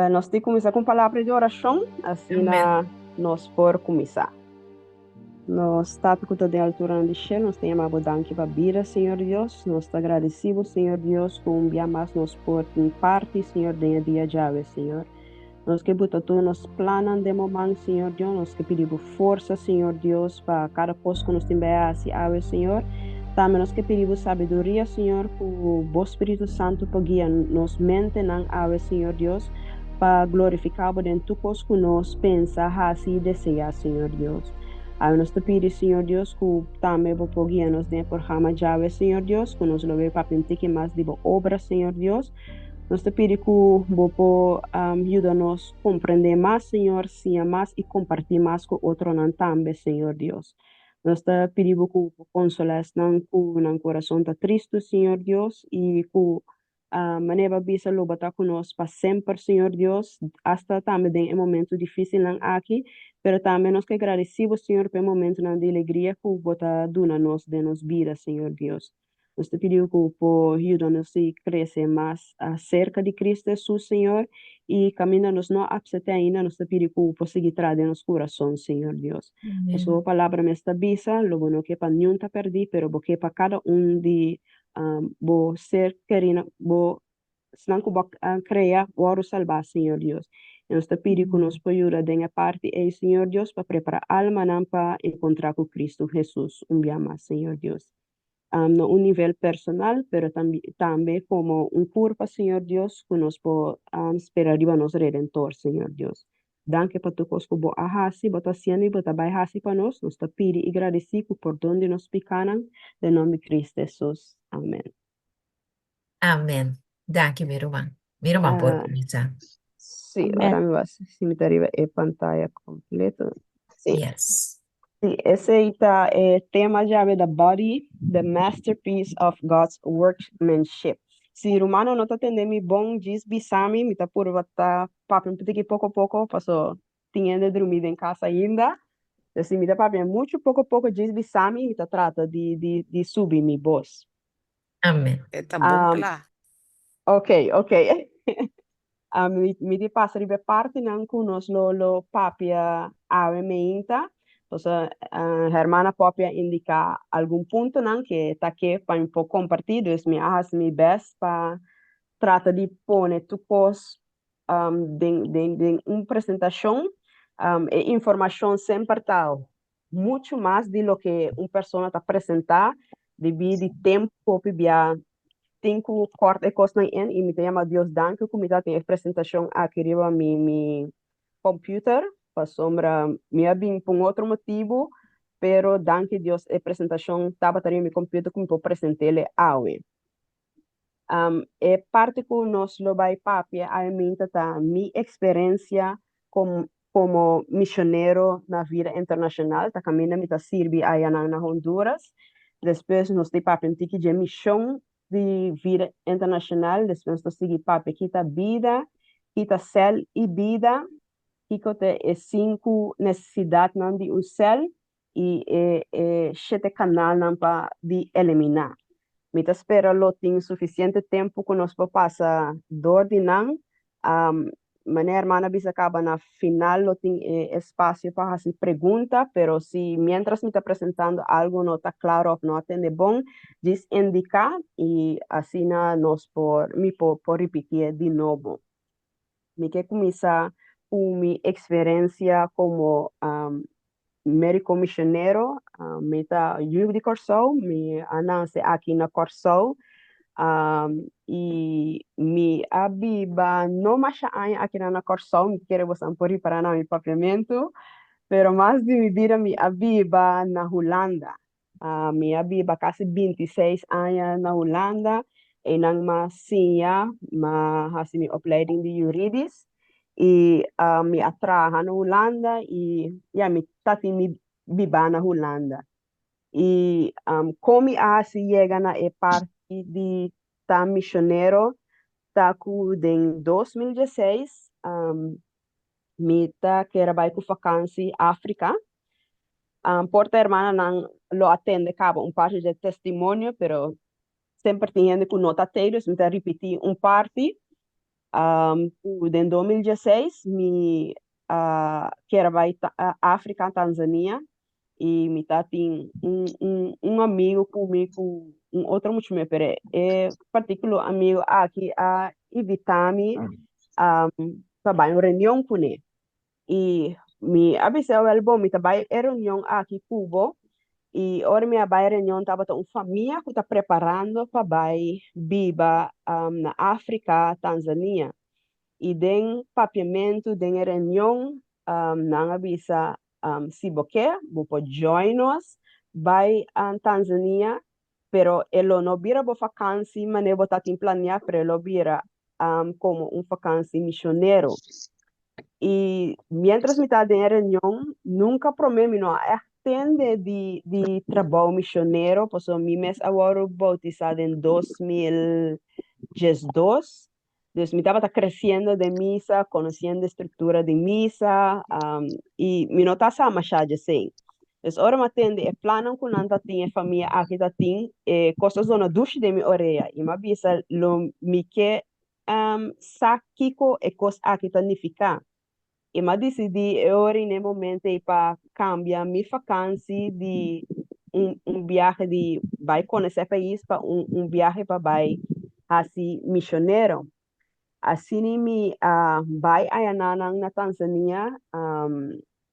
Nos tin kuminsá ku un palabra di orashon, asina nos por kuminsá. Nos Tata ku ta den alturanan di shelu, nos ta yama Bo danki pa bida, Señor Dios. Nos ta gradisí Bo, Señor Dios, ku un bia mas nos por tin parti, Señor, den e dia djawe, Señor. Nos ke buta tur nos plannan den Bo man, Señor Dios. Nos ke pidi Bo forsa, Señor Dios, pa kada kos ku nos tin bai hasi awe, Señor. Tambe nos ke pidi Bo sabiduria, Señor, ku Bo Spiritu Santu por guia nos mentenan awe, Señor Dios, pa glorifiká Bo den tur kos ku nos pensa, hasi i deseá, Señor Dios. Awe nos ta pidi, Señor Dios, ku tambe Bo por guia nos den e programa djawe, Señor Dios, ku nos lo bay papia un tiki mas di Bo obra, Señor Dios. Nos ta pidi ku Bo por yuda nos komprendé mas, Señor, siña mas i kompartí mas ku otronan tambe, Señor Dios. Nos ta pidi Bo ku Bo konsolá esnan ku nan kurason ta tristu, Señor Dios, i ku manera Bo a bisa lo Bo ta ku nos pa semper, Señor Dios, asta tambe den e momentu difísilnan aki. Pero tambe nos ke gradisí Bo, Señor, pa e momentunan di alegria ku Bo ta duna nos den nos bida, Señor Dios. Nos ta pidi ku por yuda nos di krese mas serka di Kristu Hesus, Señor, i kaminda nos no apsept'é ainda, nos ta pidi ku por sigui traha den nos kurason, Señor Dios. Pasobra bo palabra mes ta bisa, lo bo no ke pa niun ta pèrdí, pero bo ke pa kada un di bo ser kerinan, bo esnan ku bo a krea wòrdu salbá, Señor Dios. I nos ta pidi ku nos por yuda den e parti ei, Señor Dios, pa prepará almanan pa enkontrá ku Kristu Hesus un bia mas, Señor Dios. Na un nivel personal, pero tambe komo un kurpa, Señor Dios, ku nos por spera riba nos Redentor, Señor Dios. Danki pa tur kos ku bo a hasi, bo ta hasiendo i bo ta bai hasi pa nos. Nos ta pidi i gradisí ku pordon di nos pikanan, den nòmber di Kristu Hesus. Amen. Amen. Danki, mi ruman. Mi ruman por kuminsá. Sí, ora mi wak si mi ta riba e pantaya kompleto. Sí. Yes. Sí, esei ta e tema djawe, The Body, the Masterpiece of God's Workmanship. Si rumannan no ta tende mi bon, djis bisa mi, mi ta purba ta papia un tiki poko poko, paso tin hende drumí den kas ainda. Entonces, si mi ta papia muchu poko poko, djis bisa mi, mi ta trata di subi mi bos. Amen. E ta bon kla. Ok. Mi di pasa riba e partinan ku nos lo papia awe meinta. Entonces, hermana Poppy a indiká algun puntonan ku ta ke pa mi por kompartí. Dus mi a hasi mi best pa trata di pone tur kos den un presentashon. E informashon semper ta muchu mas di loke un persona ta presentá, debí di tempu hopi bia tin ku kòrta e kosnan in i mi ta yama Dios danki ku mi ta tin e presentashon aki riba mi computer, pasobra mi a bin pa un otro motibu, pero danki Dios e presentashon tabata riba mi computer ku mi por present'el awe. E parti ku nos lo bai papia awe minta ta mi eksperensia komo misionero na Vida Internashonal, ta kaminda mi ta sirbi ayanan na Honduras. Despues nos ta papia un tiki dje mishon di Vida Internashonal, despues nos ta sigui papia ki ta bida, ki ta sèl i bida, kiko ta e sinku nesesidatnan di un sèl i e shete kanalnan pa di eliminá. Mi ta spera lo tin sufisiente tempu ku nos por pasa dor di nan. Manera hermana bisa kaba, na final lo tin e espasio pa hasi pregunta, pero si mientras mi ta presentando algu no ta klaro òf no a tende bon, djis indiká i asina nos por mi por ripitié di nobo. Mi ke kuminsá ku mi eksperensia komo médiko misionero. Mi ta yu di Kòrsou, mi a nase aki na Kòrsou i mi a biba no masha aña aki na Kòrsou, mi kere boso por ripará na mi papiamentu, pero mas di mi bida mi a biba na Hulanda. Mi a biba kasi 26 aña na Hulanda, einan m'a siña, m'a hasi mi opleiding di juridisch i mi a traha na Hulanda i ya, mi tatin mi biba na Hulanda. I kon mi a hasi yega na e parti di ta misionero ta ku den 2016 mi ta kere bai ku vakansi Afrika. Por ta hermananan lo a tende kaba un parti di testimonio, pero semper tin hende ku no ta tei, dus mi ta ripití un parti. Ku den 2016 mi a kier a bai Afrika, Tanzania, i mi ta tin un amigu ku mi ku un otro muchu me, pero e partikular amigu aki a invitá mi pa bai un reunion kuné. I mi a bisa wel bon, mi ta bai e reunion aki ku bo. I ora mi a bai e reunion tabata un famia ku ta preparando pa bai biba na Afrika, Tanzania. I den papiamentu den e reunion nan a bisa si bo ke, bo por join nos bai Tanzania, pero e lo no bira bo vakansi manera bo ta tin planeá, pero e lo bira komo un vakansi misionero. I miéntras mi ta den e reunion, nunka promé mi no a ègt tende di trabou misionero, pasobra mi mes a wòrdu boutisá den 2012. Dus mi tabata kresiendo den misa, konosiendo e struktura di misa, i mi no ta sa mashá djesei. Dus ora mi a tende e plannan ku nan ta tin, e famia aki ta tin, e kos a zona dushi den mi orea. I mi a bisa lo mi ke sa kiko e kos aki ta nifiká. I mi a disidí e ora i na e momento ei pa kambia mi fakansi di un biahe di bai konosé pais pa un biahe pa bai hasi misionero. Asina mi a bai ayanan na Tanzania.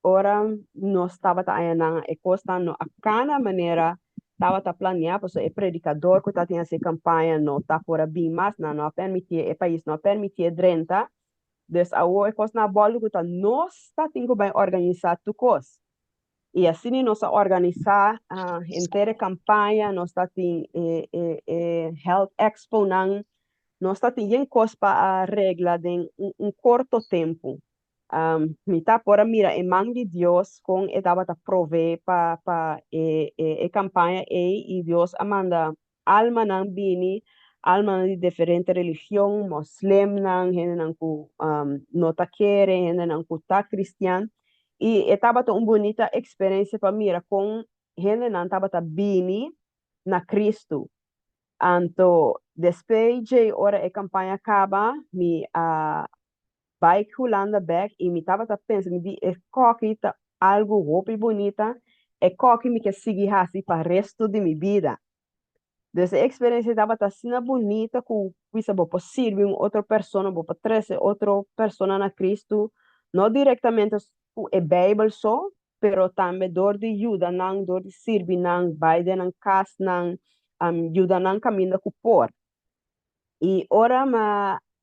Ora nos tabata ayanan e kosnan no a kana manera tabata planeá, pasobra e predikador ku tabatin hasi e kampaña no ta por a bin mas, nan no a permitié, e pais no a permitié drenta. Dus awor e kosnan a bòltu ku ta nos ta tin ku bai organisá tur kos. I asina nos a organisá henter e kampaña, nos ta tin e health exponan, nos ta tin yen kos pa a regla den un korto tempu. Mi ta por a mira e man di Dios kon e tabata proveé pa e kampaña ei i Dios a manda almanan bini, almanan di diferente religion, moslimnan, hendenan ku no ta kere, hendenan ku ta kristian. I e tabata un bunita eksperensia pa mira kon hendenan tabata bini na Kristu. Anto despues dje ora e kampaña kaba, mi a bai Hulanda bek i mi tabata pensa, mi di e koki ta algu hopi bunita, e koki mi ke sigui hasi pa resto di mi bida. Dus e eksperensia tabata asina bunita ku bisa bo por sirbi un otro persona, bo por trese otro persona na Kristu, no direktamente ku e Beibel so, pero tambe dor di yuda nan, dor di sirbi nan, bai den nan kasnan, yuda nan kaminda ku por. I ora mi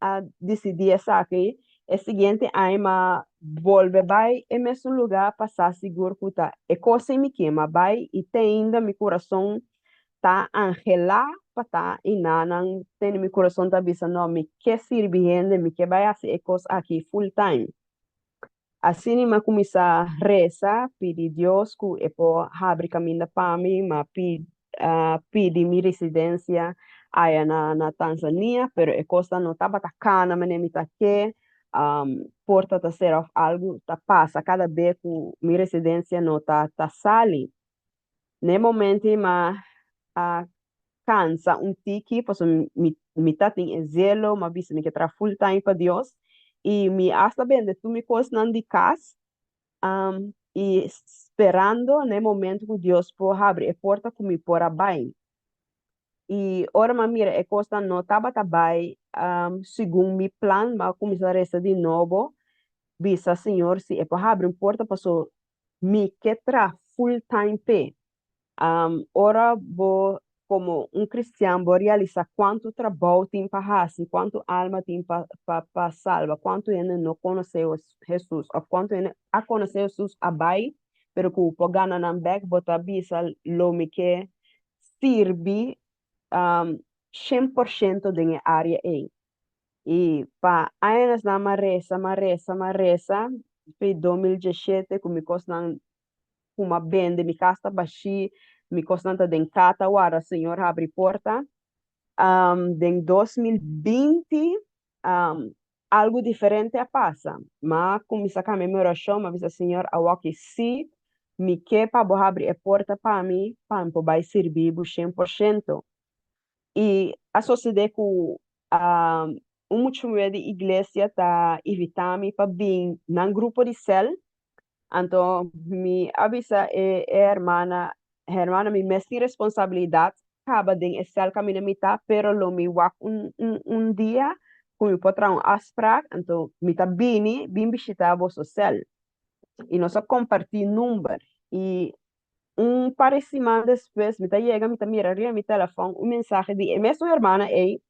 a disidí esaki, e siguiente aña mi a bolbe bai e mesun lugá pa sa sigur ku ta e kos ei mi ke. Mi a bai i te ainda mi kurason ta anhelá pa ta enanan. Tende mi kurason ta bisa, No, mi ke sirbi hende, mi ke bai hasi e kos aki full time. Asina mi a kuminsá resa, pidi Dios ku e por habri kaminda pa mi. Mi a pidi mi residensia aya na Tanzania, pero e kosnan no tabata kana manera mi ta ke. Porta ta sera òf algu ta pasa kada be ku mi residensia no ta sali. Na e momento ei mi a kansa un tiki pasobra mi ta tin e zelo, mi a bisa mi ke traha full time pa Dios i mi hasta bende tur mi kosnan di kas i sperando na e momento ku Dios por habri e porta ku mi por a bai. I ora mi a mira e kosnan no tabata bai segun mi plan, mi a kuminsá resa di nobo, bisa Señor si e por habri un porta pasobra mi ke traha full time p'e. Ora bo komo un kristian bo realisá kuantu trabou tin pa hasi, kuantu alma tin pa salba, kuantu hende no konosé Hesus òf kuantu hende a konosé Hesus a bai pero ku bo por gana nan bèk, bo ta bisa lo mi ke sirbi 100% den e área ei. I pa añasnan mi a resa, mi a resa, mi a resa, despues di 2017 ku mi kosnan ku mi a bende, mi kas ta bashí, mi kosnan ta den kata warda Señor habri porta. Den 2020 algu diferente a pasa. Mi a kuminsá kambia mi orashon, mi a bisa Señor awoki sí mi ke pa bo habri e porta pa mi, pa mi por bai sirbi bo 100%. I a sosodé ku un mucha muhé di iglesia ta invitá mi pa bin nan grupo di sèl. Anto mi a bisa e e hermana, hermana mi mes tin responsabilidat kaba den e sèl kaminda mi ta, pero lo mi wak un un un dia ku mi por traha un afsprak, anto mi ta bini bin bishitá boso sèl. I nos a kompartí number i un par di siman despues mi ta yega mi ta mira riba mi telefòn un mensahe di e mesun hermana ei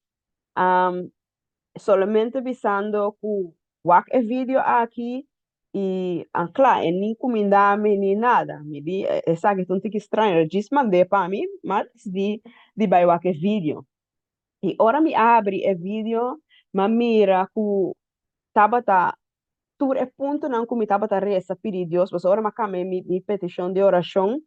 solamente bisando ku wak e video aki i kla e ni kuminda mi ni nada. Mi di esaki ta un tiki straño djis mand'é pa mi m'a disidí di bai wak e video. I ora mi a habri e video m'a mira ku tabata tur e puntonan ku mi tabata resa pidi Dios, pasobra ora mi a kambia mi mi petishon di orashon,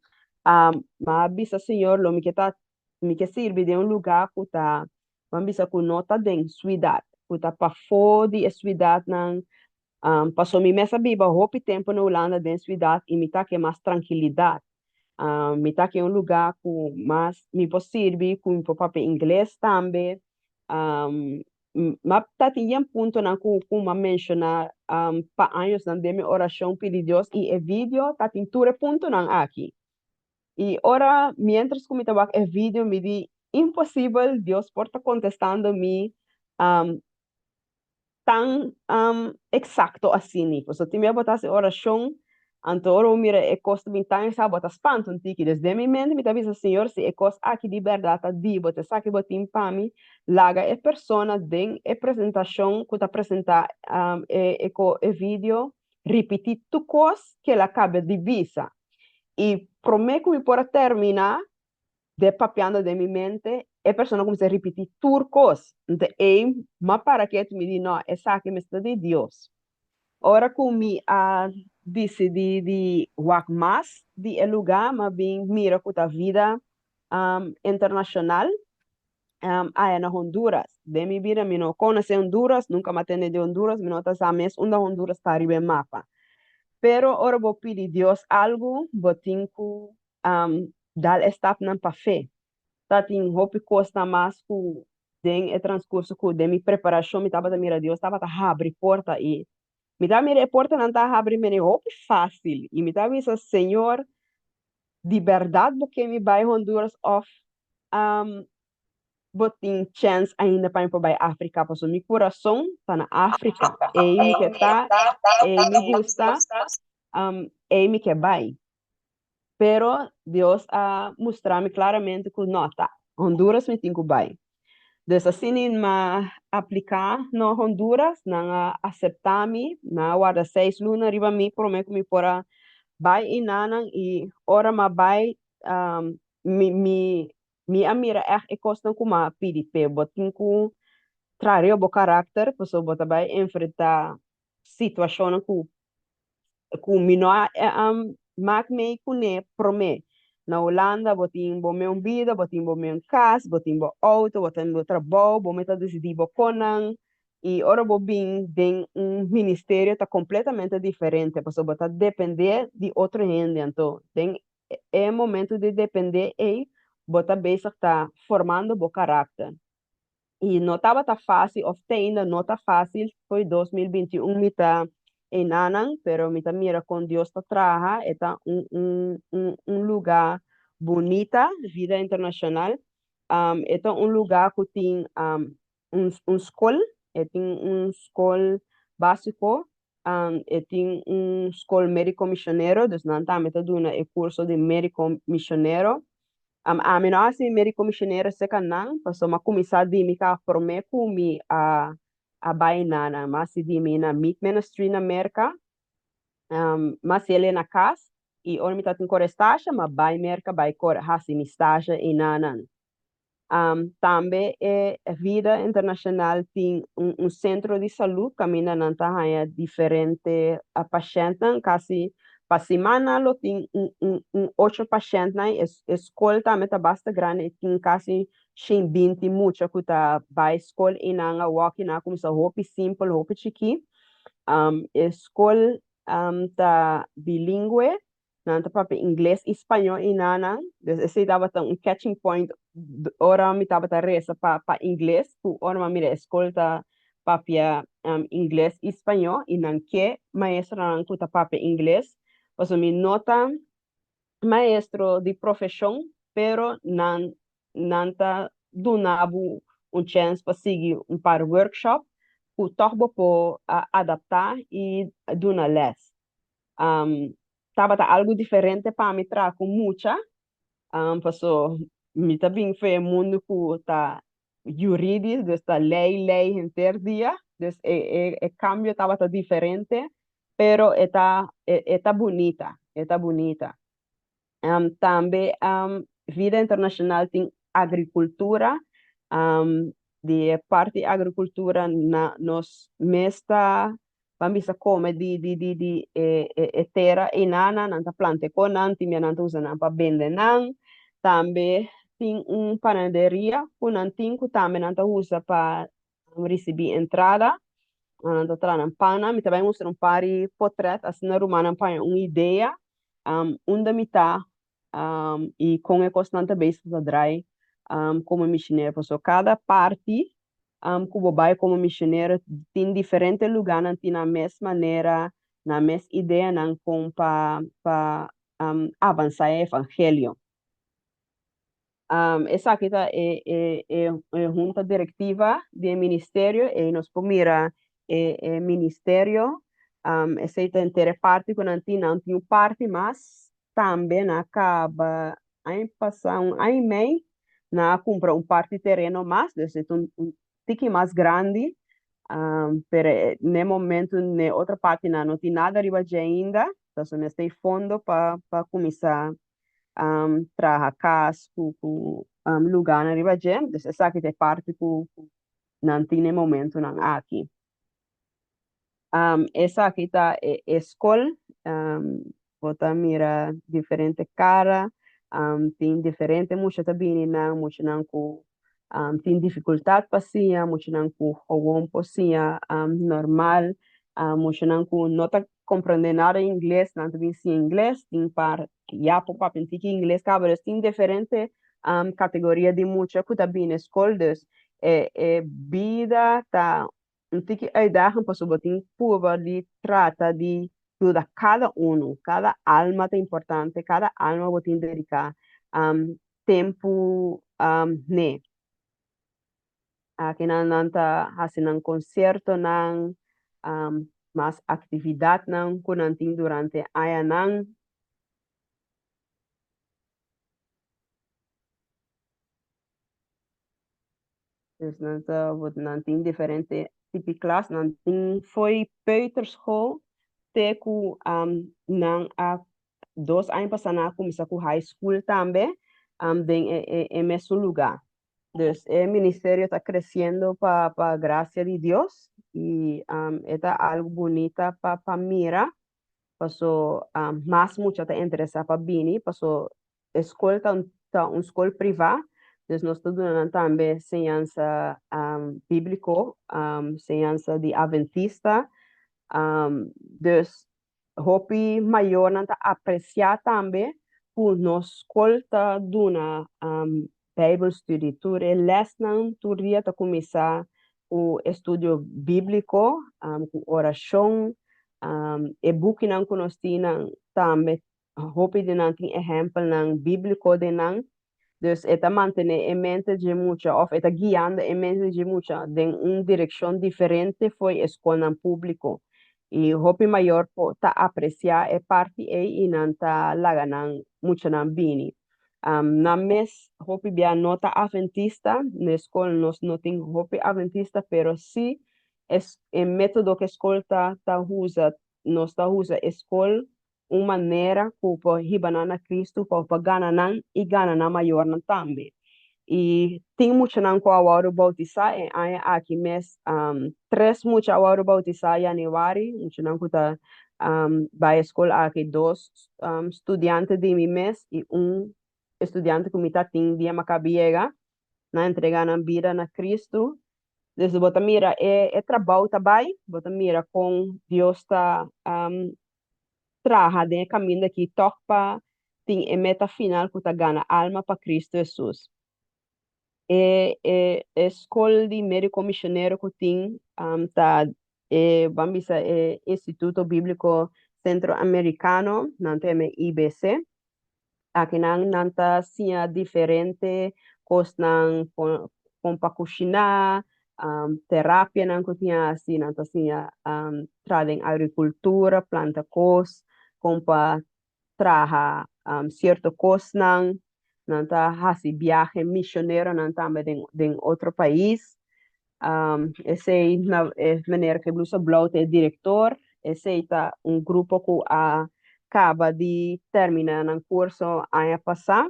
mi a bisa Señor lo mi ke ta mi ke sirbi den un lugá ku ta ban bisa ku no ta den suidat, ku ta pafó di e suidatnan, pasobra mi mes a biba hopi tempu na Hulanda den suidat i mi ta ke mas trankilidat. Mi ta ke un lugá ku mas mi por sirbi, ku mi por papia ingles tambe. M'a ta tin yen puntonan ku ku m'a menshoná pa añosnan den mi orashon pidi Dios i e video ta tin tur e puntonan aki. I ora miéntras ku mi ta wak e video mi di imposibel Dios por ta kontestando mi tan eksakto asini. Pasobra tin bia bo ta hasi orashon, anto ora bo mira e kos ta bin tan eksakto bo ta spanta un tiki. Des den mi mente mi ta bisa, Señor, si e kos aki di bèrdat ta di bo, ta esaki bo tin pa mi, laga e persona den e presentashon ku ta presentá e e video ripití tur kos ku el a kaba di bisa. I promé ku mi por a terminá, de papiando den mi mente, e persona kuminsá ripití tur kos. Nto ei m'a para ketu, mi di, No, esaki mester di Dios. Ora ku mi a disidí di wak mas di e lugá, m'a bin mira ku ta vida internashonal aya na Honduras. Den mi bida mi no konosé Honduras, nunka m'a tende di Honduras, mi no ta sa mes unda Honduras ta riba e mapa. Pero ora bo pidi Dios algu, bo tin ku dal e stapnan pa fe. Ta tin hopi kosnan mas ku den e transkurso ku den mi preparashon mi tabata mira Dios tabata habri porta i mi ta mira e portanan ta habri mene hopi fásil i mi ta bisa Señor di bèrdat bo ke mi bai Honduras òf bo tin chèns ainda pa mi por bai Afrika pasobra mi kurason ta na Afrika ei mi ke ta ei mi gusta ei mi ke bai. Pero Dios a mustra mi claramente cu no, ta Honduras mi tin cu bay. Dus asina mi a aplica na Honduras, nan a acepta mi, nan a warda seis luna riba mi prome cu mi por a bay enanan y ora mi a bay mi mi mi a mira echt e cosnan cu mi a pidi p'e. Bo tin cu traha riba bo caracter pasobra bo ta bay enfrenta situacionnan cu ku mi no a mak mei kuné promé. Na Hulanda bo tin bo meun bida, bo tin bo meun kas, bo tin bo outo, bo tin bo trabou, bo mester disidí bo konan. I ora bo bin den un ministerio ta kompletamente diferente pasobra bo ta dependé di otro hende. Anto den e momento di dependé ei bo ta bezig ta formando bo karakter. I no tabata fácil, of te ainda no ta fácil, foi 2021 mi ta einanan, pero mi ta mira kon Dios ta traha, e ta un, un, un, un lugá bunita, Vida Internacional. E ta un lugá ku tin un, un skol, e tin un skol básiko, e tin un skol médiko misionero, dus nan tambe ta duna e kurso di médiko misionero. Ami no a hasi mi médiko misionero serka nan, pasobra mi a kuminsá di mi ka promé ku mi a a bai na nan. Mi a hasi di mi na Meat Ministry na Merka, mi a hasi el na kas, i ora mi tabatin kore stasha, mi a bai Merka bai kore hasi mi stasha enanan. Tambe e Vida Internacional tin un sentro di salú kaminda nan ta haña diferente pashèntnan. Kasi pa siman nan lo tin un ocho pashèntnan. E skol tambe ta basta grandi, e tin kasi 120 mucha ku ta bai skol i nan a wòk i nan a kuminsá hopi simpel, hopi chikí. E skol ta bilingwe. Nan ta papia ingles i spañó i nanan. Dus esei tabata un catching point ora mi tabata resa pa pa ingles ku ora mi a mira e skol ta papia ingles i spañó i nan ke maestronan ku ta papia ingles, pasobra mi no ta maestro di profeshon, pero nan nan ta duna bo un chèns pa sigui un par workshop ku tòg bo por adaptá i duna lès. Tabata algu diferente pa mi traha ku mucha, paso mi ta bin for e mundu ku ta juridisch, dus ta lei, lei henter dia, dus e e e kambio tabata diferente, pero e ta e ta bunita, e ta bunita. Tambe Vida Internashonal tin agrikultura, di e parti agrikultura na nos mes ta Ban bisa kome di di di di e e e tera einana, nan ta planta e konan, tin bia nan ta usa nan pa bende nan. Tambe tin un panaderia ku nan tin ku tambe nan ta usa pa risibí entrada. Nan ta traha nan pannan. Mi ta bai mustra un par di potrèt asina rumannan paña un idea unda mi ta i kon e kosnan ta bezig ta drai komo misionero. Pasobra kada parti ku bo bai komo misionero tin diferente lugánan tin nan mes manera, nan mes ideanan kon pa pa avansá e evangelio. Esaki ta e e e e hunta direktiva di e ministerio, ei nos por mira e e ministerio, esei ta henter e parti ku nan tin, nan tin un parti mas tambe nan a kaba aña pasá, un aña i mei, nan a kumpra un parti tereno mas, dus e ta un tiki mas grandi, pero n'e momento n'e otro partinan no tin nada riba dje ainda, pasobra mester e fondo pa pa kuminsá traha kas ku ku lugánan riba dje, dus esaki ta e parti ku nan tin n'e momentonan aki. Esaki ta e e skol, bo ta mira diferente kara, tin diferente mucha ta bini nan, muchanan ku tin difikultat pa siña, muchanan ku gewoon por siña normal, muchanan ku no ta komprende nada ingles, nan ta bin siña ingles, tin par ya por papia un tiki ingles kaba, dus tin diferente kategoria di mucha ku ta bini skol, dus e e bida ta un tiki uitdaging pasobra bo tin purba di trata di yuda kada unu, kada alma ta importante, kada alma bo tin dediká tempu n'e. Akinan nan ta hasi nan konsiertonan, mas aktividatnan ku nan tin durante añanan. Dus nan ta nan tin diferente tipi klas, nan tin fo'i peuterschool te ku nan a dos aña pasá nan a kuminsá ku high school tambe den e e e mesun lugá. Dus e ministerio ta kresiendo pa pa grasia di Dios i e ta algu bunita pa pa mira paso mas mucha ta interesá pa bini paso e skol ta un ta un skol privá dus nos ta duna nan tambe señansa bíbliko, señansa di aventista dus Hopi mayornan ta apresiá tambe ku nos skol ta duna Bijbelstudie. Tur e lèsnan tur dia ta kuminsá ku estudio bíbliko, ku orashon. E bukinan ku nos tin nan tambe hopi di nan tin ehèmpelnan bíbliko den nan. Dus e ta mantené e mente dje mucha òf e ta guiando e mente dje mucha den un direkshon diferente fo'i e skolnan públiko. I hopi mayor por ta apresiá e parti ei i nan ta laga nan muchanan bini. Nan mes hopi bia no ta aventista, n'e skol nos no tin hopi aventista, pero sí e método ku e skol ta ta usa, nos ta usa e skol un manera ku por hiba nan na Kristu pa por gana nan i gana nan mayornan tambe. I tin muchanan ku a wòrdu boutisá e aña aki mes, tres mucha a wòrdu boutisá yanüari, muchanan ku ta bai e skol aki, dos studiante di mi mes i un estudiante ku mi ta tin dia mi a kaba yega, nan a entregá nan bida na Kristu. Desde bo ta mira e e trabou ta bai, bo ta mira kon Dios ta traha den e kaminda aki tòg pa tin e meta final ku ta gana alma pa Kristu Hesus. E e e skol di médiko mishonero ku tin Ta e, ban bisa, e Instituto Bíbliko Centroamericano, nan ta yama IBC. Akinan nan ta siña diferente kosnan kon pa kushiná, terapianan ku tin hasi, nan ta siña traha den agrikultura, planta kos, kon pa traha sierto kosnan, nan ta hasi biahe misioneronan tambe den otro pais. Esei na e meneer ku e blusa blou ta e direktor. Esei ta un grupo ku a kaba di terminá nan kurso aña pasá.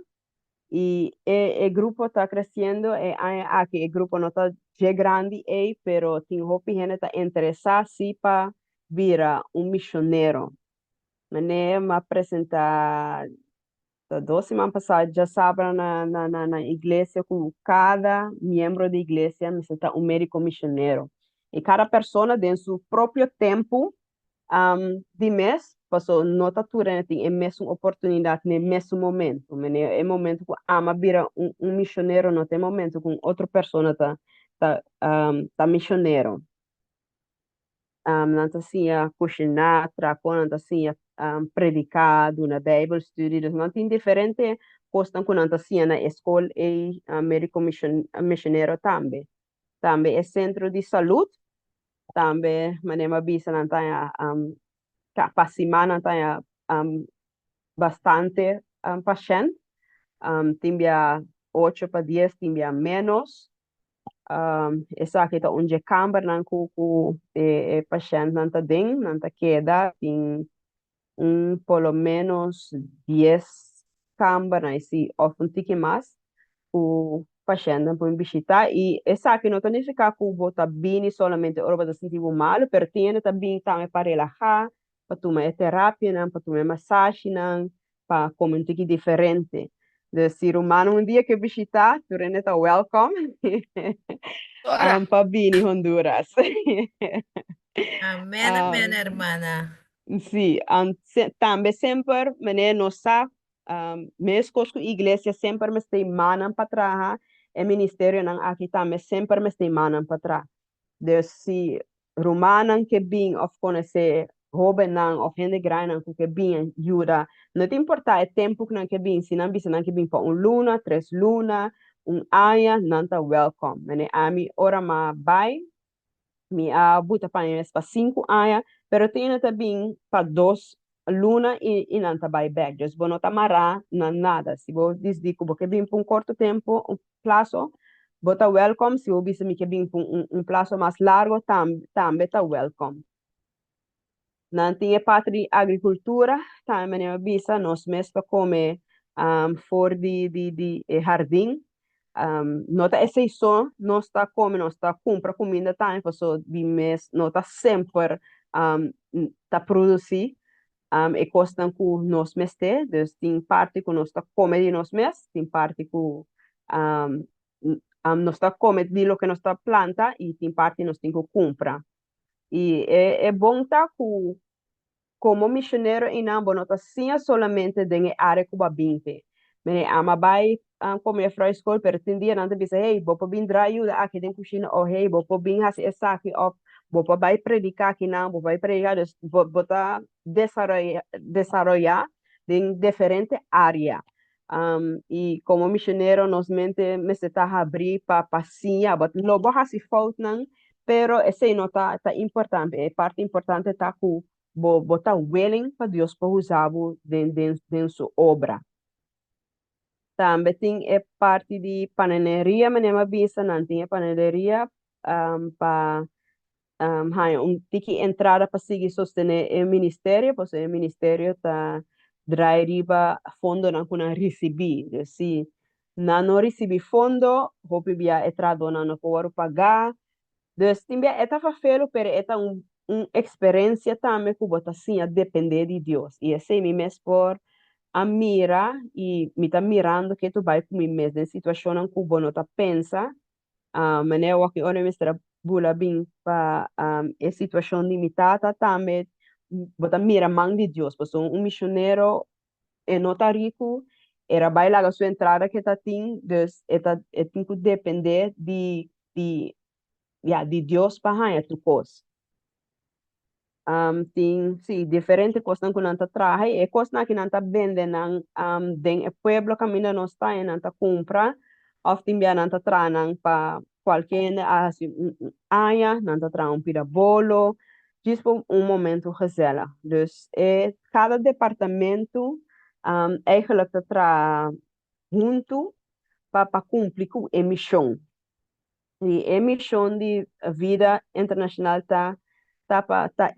I e grupo ta kresiendo. E aña aki e grupo no ta dje grandi ei, pero tin hopi hende ta interesá si pa bira un misionero. Meneer m'a presentá ta 2 siman pasá djasabra na iglesia ku kada miembro di iglesia mester ta un médiko misionero. I kada persona den su propio tempu di mes, paso no ta tur hende tin e mesun oportunidat na e mesun momento. Meneer, e momento ku ami a bira un misionero no ta e momento ku un otro persona ta misionero. Nan ta siña kushiná, traha, nan ta siña prediká, duna Bijbelstudie. Dus nan tin diferente kosnan ku nan ta siña na e skol ei médiko misionero tambe. Tambe e sentro di salú, tambe manera mi a bisa, nan ta pa siman nan ta bastante pashènt. Tin bia 8 pa 10, tin bia ménos. Esaki ta un kambernan ku e pashèntnan ta den, nan ta keda, tin un por lo ménos 10 kambernan si òf un tiki mas ku pashèntnan por bishitá. I esaki no ta nifiká ku bo ta bini solamente ora bo ta sinti bo malu, pero tin hende ta bini tambe pa relahá, pa tuma e terapianan, pa tuma e masashinan, pa kome un tiki diferente. Dus si ruman un dia ke bishitá, tur hende ta welcome pa bini Honduras. Amèn, amèn, ruman. Si, tambe semper, meneer, nos sa, meskos ku iglesia semper mester mannan pa traha, e ministerionan aki tambe semper mester mannan pa traha. Dus si rumannan ke bin òf konosé hóbennan òf hende grandinan ku ke bin yuda, no ta importá e tempu ku nan ke bin, si nan bisa nan ke bin pa un luna, 3 luna, un aña, nan ta welcome. Meneer, ami ora m'a bai, mi a buta pa mi mes pa 5 aña, pero tin ta bin pa 2 luna i nan ta bai bèk. Dus bo no ta mará na nada. Si bo disidí ku bo ke bin pa un korto tempu, un plaso, bo ta welcome. Si bo bisa mi ke bin pa un plaso mas largu, tambe ta welcome. Nan tin e parti di agrikultura, tambe manera bisa, nos mes ta kome for di e hardin. No ta esei so nos ta kome, nos ta kumpra kuminda tambe, pasobra di mes no ta semper ta produsí e kosnan ku nos mester. Dus tin parti ku nos ta kome di nos mes, tin parti ku nos ta kome di loke nos ta planta i tin parti nos tin ku kumpra. I e bon ta ku komo misionero einan bo no ta siña solamente den e área ku bo a bin p'e. Mene ami a bai komo juffrouw skol, pero tin dia nan ta bisa, "Hey, bo por bin drai yuda aki den kushina," òf "Hey, bo por bin hasi esaki," òf "Bo por bai prediká akinan, bo por bai prediká." Dus bo ta desaroyá den diferente área. I komo misionero nos mente mester ta habrí pa siña. But lo bo hasi foutnan, pero esei no ta importante. E parti importante ta ku bo ta willing pa Dios por usa bo den su obra. Tambe tin e parti di panaderia, manera mi a bisa, nan tin e panaderia pa haña un tiki entrada pa sigui sostené e ministerio, pasobra e ministerio ta drai riba fondonan ku nan risibí. Dus si nan no risibí fondo, hopi bia e trahadónan no por wòrdu pagá. Dus tin bia e ta fafelu, pero e ta un eksperensia tambe ku bo ta siña dependé di Dios. I esei mi mes por a mira i mi ta mirando ku bai ku mi mes den situashonnan ku bo no ta pensa. Manera wak ora mi mester a bula bin pa e situashon di mi tata tambe, bo ta mira man di Dios, pasobra un misionero e no ta riku, el a bai laga su entrada ku e ta tin, dus e tin ku dependé di ya, di Dios pa haña tur kos. Tin, sí, diferente kosnan ku nan ta traha i e kosnan aki nan ta bende nan den e pueblo kaminda nos ta i nan ta kumpra òf tin bia nan ta traha nan pa kualke hende a hasi un aña, nan ta traha un pida bolo, djis pa un momento gezellig. Dus e kada departamento eigenlijk ta traha huntu pa kumpli ku e mishon. I e mishon di Vida Internashonal ta ta pa ta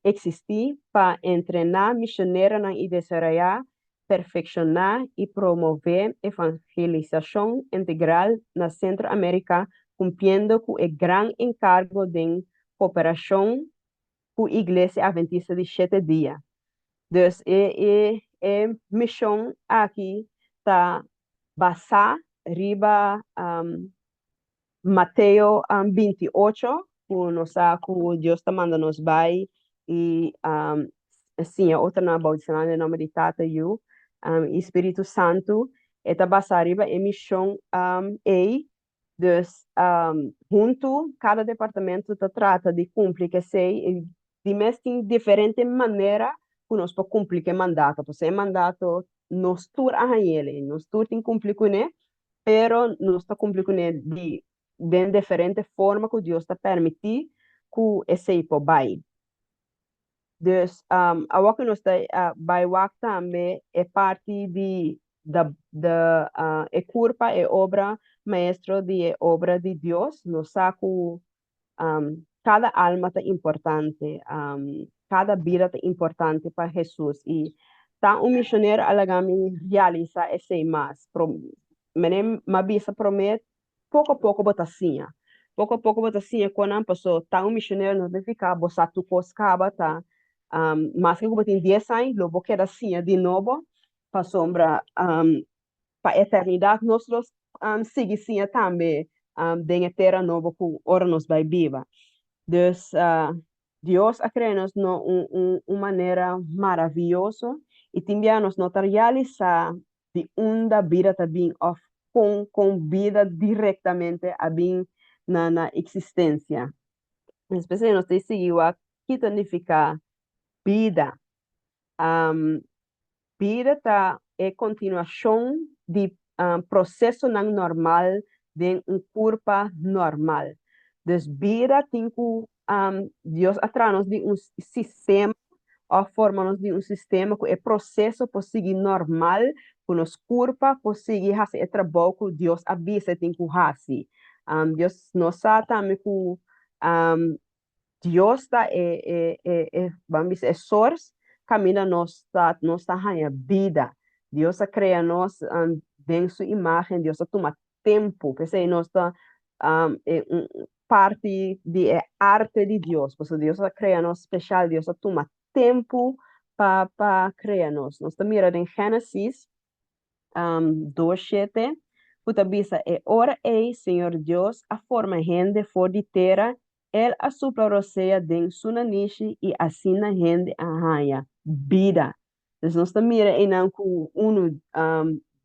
eksistí pa entrená mishoneronan i desaroyá, perfekshoná i promové evangelisashon integral na Sentro Amérika kumpliendo ku e gran enkargo den koperashon ku Iglesia Adventista di Shete Dia. Dus e e e mishon aki ta basá riba Mateo 28, ku nos sa ku Dios ta manda nos bai i siña otronan bautisá nan den nòmber di Tata, Yu i Spiritu Santu. E ta basá riba e mishon ei. Dus huntu kada departamento ta trata di kumpli ku esei i di mes tin diferente manera ku nos por kumpli ku e mandato. Pasobra e mandato nos tur a hañ'el i nos tur tin kumpli kuné, pero nos ta kumpli kuné di den diferente forma ku Dios ta permití ku esei por bai. Dus awor ku nos ta bai wak tambe e parti di de de e kurpa, e obra maestro di e obra di Dios, nos sa ku kada alma ta importante, kada bida ta importante pa Hesus i ta un misionero a laga mi realisa esei mas. Mene mi a bisa promé Poko poko bo ta siña. Poko poko bo ta siña kon nan paso ta un misionero no significa bo sa tur kos kaba ta maske ku bo tin dies aña lo bo keda siña di nobo pasobra pa eternidat nos lo sigui siña tambe den e tera nobo ku ora nos bai biba. Dus Dios a krea nos na un manera maraviyoso i tin bia nos no ta realisa di unda bida ta bin òf kon kon bida direktamente a bin na na eksistensia. Despues nos ta sigui wak ki ta nifiká bida. Bida ta e kontinuashon di prosesonan normal den un kurpa normal. Dus bida tin ku Dios a traha nos di un sistema òf forma nos di un sistema ku e proseso por sigui normal, ku nos kurpa por sigui hasi e trabou ku Dios a bisa e tin ku hasi. Dios nos sa tambe ku Dios ta e e e e ban bisa e source kaminda nos ta nos ta haña bida. Dios a krea nos den su imagen, Dios a tuma tempu, p'esei nos ta e un parti di e arte di Dios, pasobra Dios a krea nos speshal, Dios a tuma tempu pa pa krea nos. Nos ta mira den Génesis 2:7 ku ta bisa, E ora ei Señor Dios a forma hende for di tera, El a supla rosea den su nanishi i asina hende a haña bida. Dus nos ta mira einan ku unu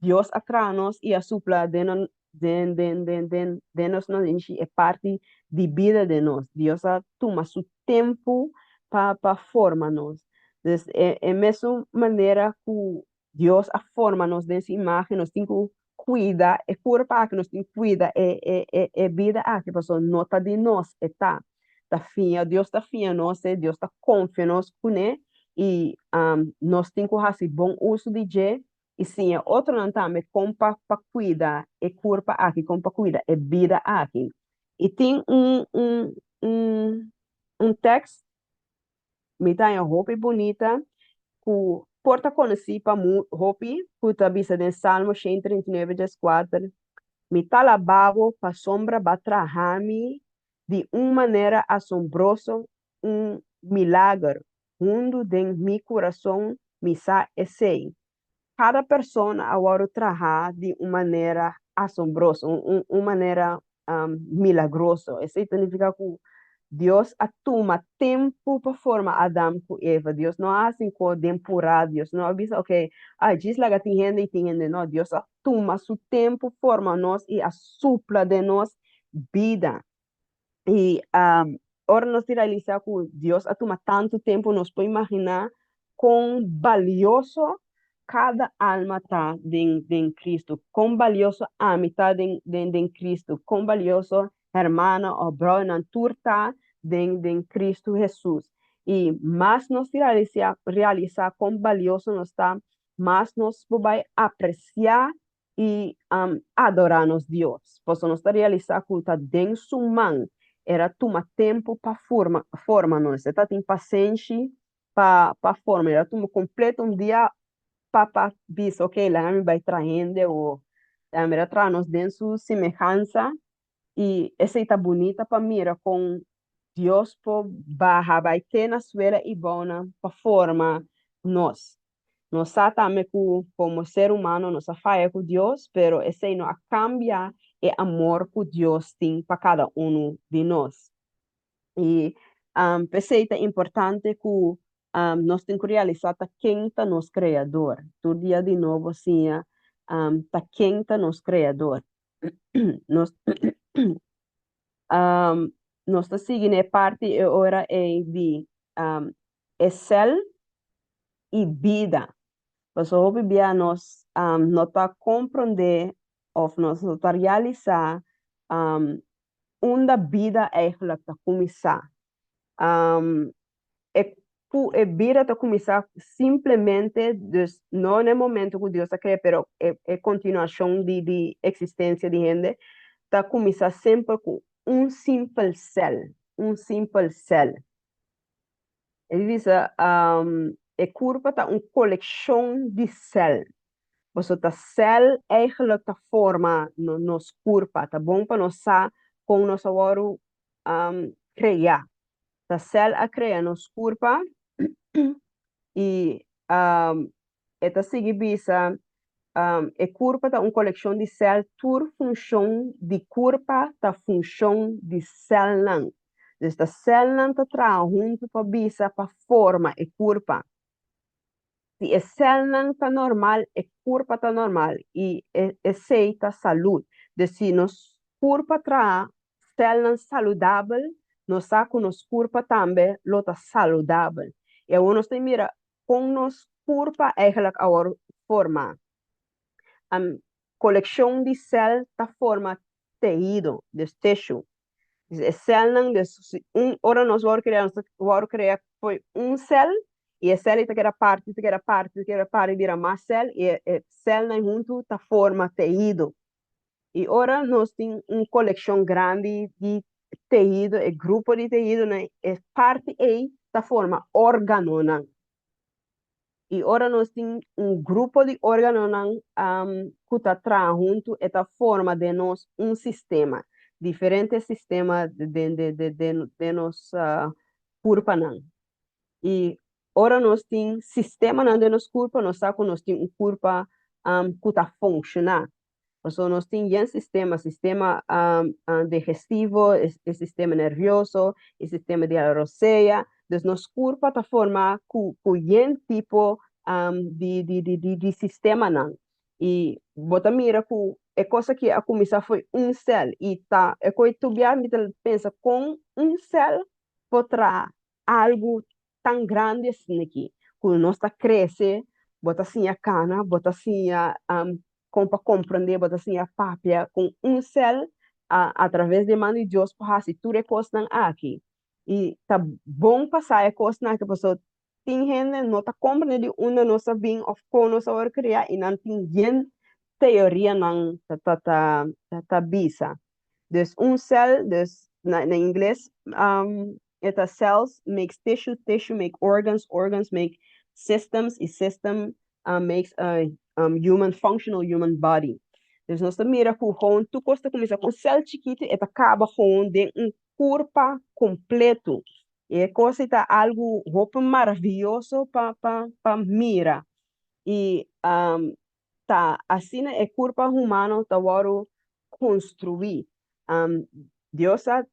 Dios a traha nos i a supla den den den den den den nos nanishi e parti di bida den nos. Dios a tuma su tempu pa pa forma nos. Dus e e mesun manera ku Dios a forma nos den su imagen, nos tin ku kuida e kurpa aki, nos tin kuida e e e e bida aki, pasobra no ta di nos e ta. Ta fia, Dios ta fia nos e, Dios ta konfia nos kuné i nos tin ku hasi bon uso di dje i siña otronan tambe kon pa pa kuida e kurpa aki, kon pa kuida e bida aki. I tin un un un un tèks Mi ta haña hopi bunita ku por ta konosí pa hopi ku ta bisa den Salmo 139 14, Mi ta alabá bo pasobra bo a traha mi di un manera asombroso, un milager hundu den mi kurason mi sa esei. Kada persona a wòrdu trahá di un manera asombroso, un manera milagroso. Esei ta nifiká ku Dios a tuma tempu pa forma Adam ku Eva. Dios no a hasi kos den purá. Dios no a bisa, ok, ai, djis laga tin hende i tin hende no. Dios a tuma su tempu forma nos i a supla den nos bida. I ora nos di realisá ku Dios a tuma tantu tempu, nos por imaginá kon balioso kada alma ta den Kristu, kon balioso ami ta den Kristu, kon balioso hermana òf bròdernan tur ta den Kristu Hesus. I mas nos di realisá kon balioso nos ta, mas nos por bai apresiá i adorá nos Dios. Pasobra nos ta realisá ku ta den su man el a tuma tempu pa forma nos. E ta tin pasenshi pa forma. El a tuma kompleto un dia pa bisa, "Ok, laga mi bai traha hende." O el a traha nos den su semehansa i esei ta bunita pa mira kon Dios por baha bai te na suela i bona pa forma nos. Nos sa tambe ku komo ser humano nos a faya ku Dios, pero esei no a kambia e amor ku Dios tin pa kada un di nos. I p'esei ta importante ku nos tin ku realisá ta ken ta nos kreador. Tur dia di nobo siña ta ken ta nos kreador. Nos ta sigui na e parti e ora ei di e sèl i bida. Pasobra hopi bia nos no ta komprondé òf nos no ta realisá unda bida eigenlijk ta kuminsá. E bida ta kuminsá simplemente, dus no na e momento ku Dios a krea, pero e kontinuashon di eksistensia di hende ta kuminsá semper ku un simpel sèl, un simpel sèl. E bisa e kurpa ta un kolekshon di sèl. Pasobra ta sèl eigenlijk ta forma nos kurpa. Ta bon pa nos sa kon nos a wòrdu kreá. Ta sèl a krea nos kurpa i e ta sigui bisa e kurpa ta un kolekshon di sèl, tur funshon di kurpa ta funshon di sèlnan. Dus ta sèlnan ta traha huntu pa bisa pa forma e kurpa. Si e sèlnan ta normal, e kurpa ta normal i esei ta salud. Dus si nos kurpa traha sèlnan saludabel, nos sa ku nos kurpa tambe lo ta saludabel. I awor nos ta mira kon nos kurpa eigenlijk awor forma. Kolekshon di sèl ta forma tehido, dus tissue. Dus e sèlnan, dus ora nos wòrdu kreá, nos ta wòrdu kreá fo'i un sèl i e sèl ei ta keda parti, ta keda parti, ta keda parti bira mas sèl i e sèlnan huntu ta forma tehido. I ora nos tin un kolekshon grandi di tehido, e grupo di tehidonan, e parti ei ta forma órganonan. I ora nos tin un grupo di órganonan ku ta traha huntu, e ta forma den nos un sistema, diferente sistema den nos kurpanan. I ora nos tin sistemanan den nos kurpa, nos sa ku nos tin un kurpa ku ta funshoná. Pasobra nos tin yen sistema, sistema digestivo, e sistema nervioso, e sistema di rosea. Dus nos kurpa ta forma ku yen tipo di sistemanan. I bo ta mira ku e kos aki a kuminsá fo'i un sèl i ta e ko'i tur bia mi ta pensa kon un sèl por traha algu tan grandi asina aki, ku nos ta krese, bo ta siña kana, bo ta siña kon pa komprendé, bo ta siña papia kon un sèl a traves di e man di Dios por hasi tur e kosnan aki. I ta bon pa sa e kosnan aki pasobra tin hende no ta komprendé di unda nos a bin òf kon nos a wòrdu kriá i nan tin yen teorianan ta bisa. Dus un sèl, dus na ingles e ta "cells makes tissue, tissue make organs, organs make systems i system makes a human functional human body". Dus nos ta mira ku gewoon tur kos ta kuminsá ku un sèl chikitu, e ta kaba gewoon den un kurpa kompleto. I e kos ei ta algu hopi maravioso pa mira. I ta asina e kurpa humano ta wòrdu konstruí. Dios a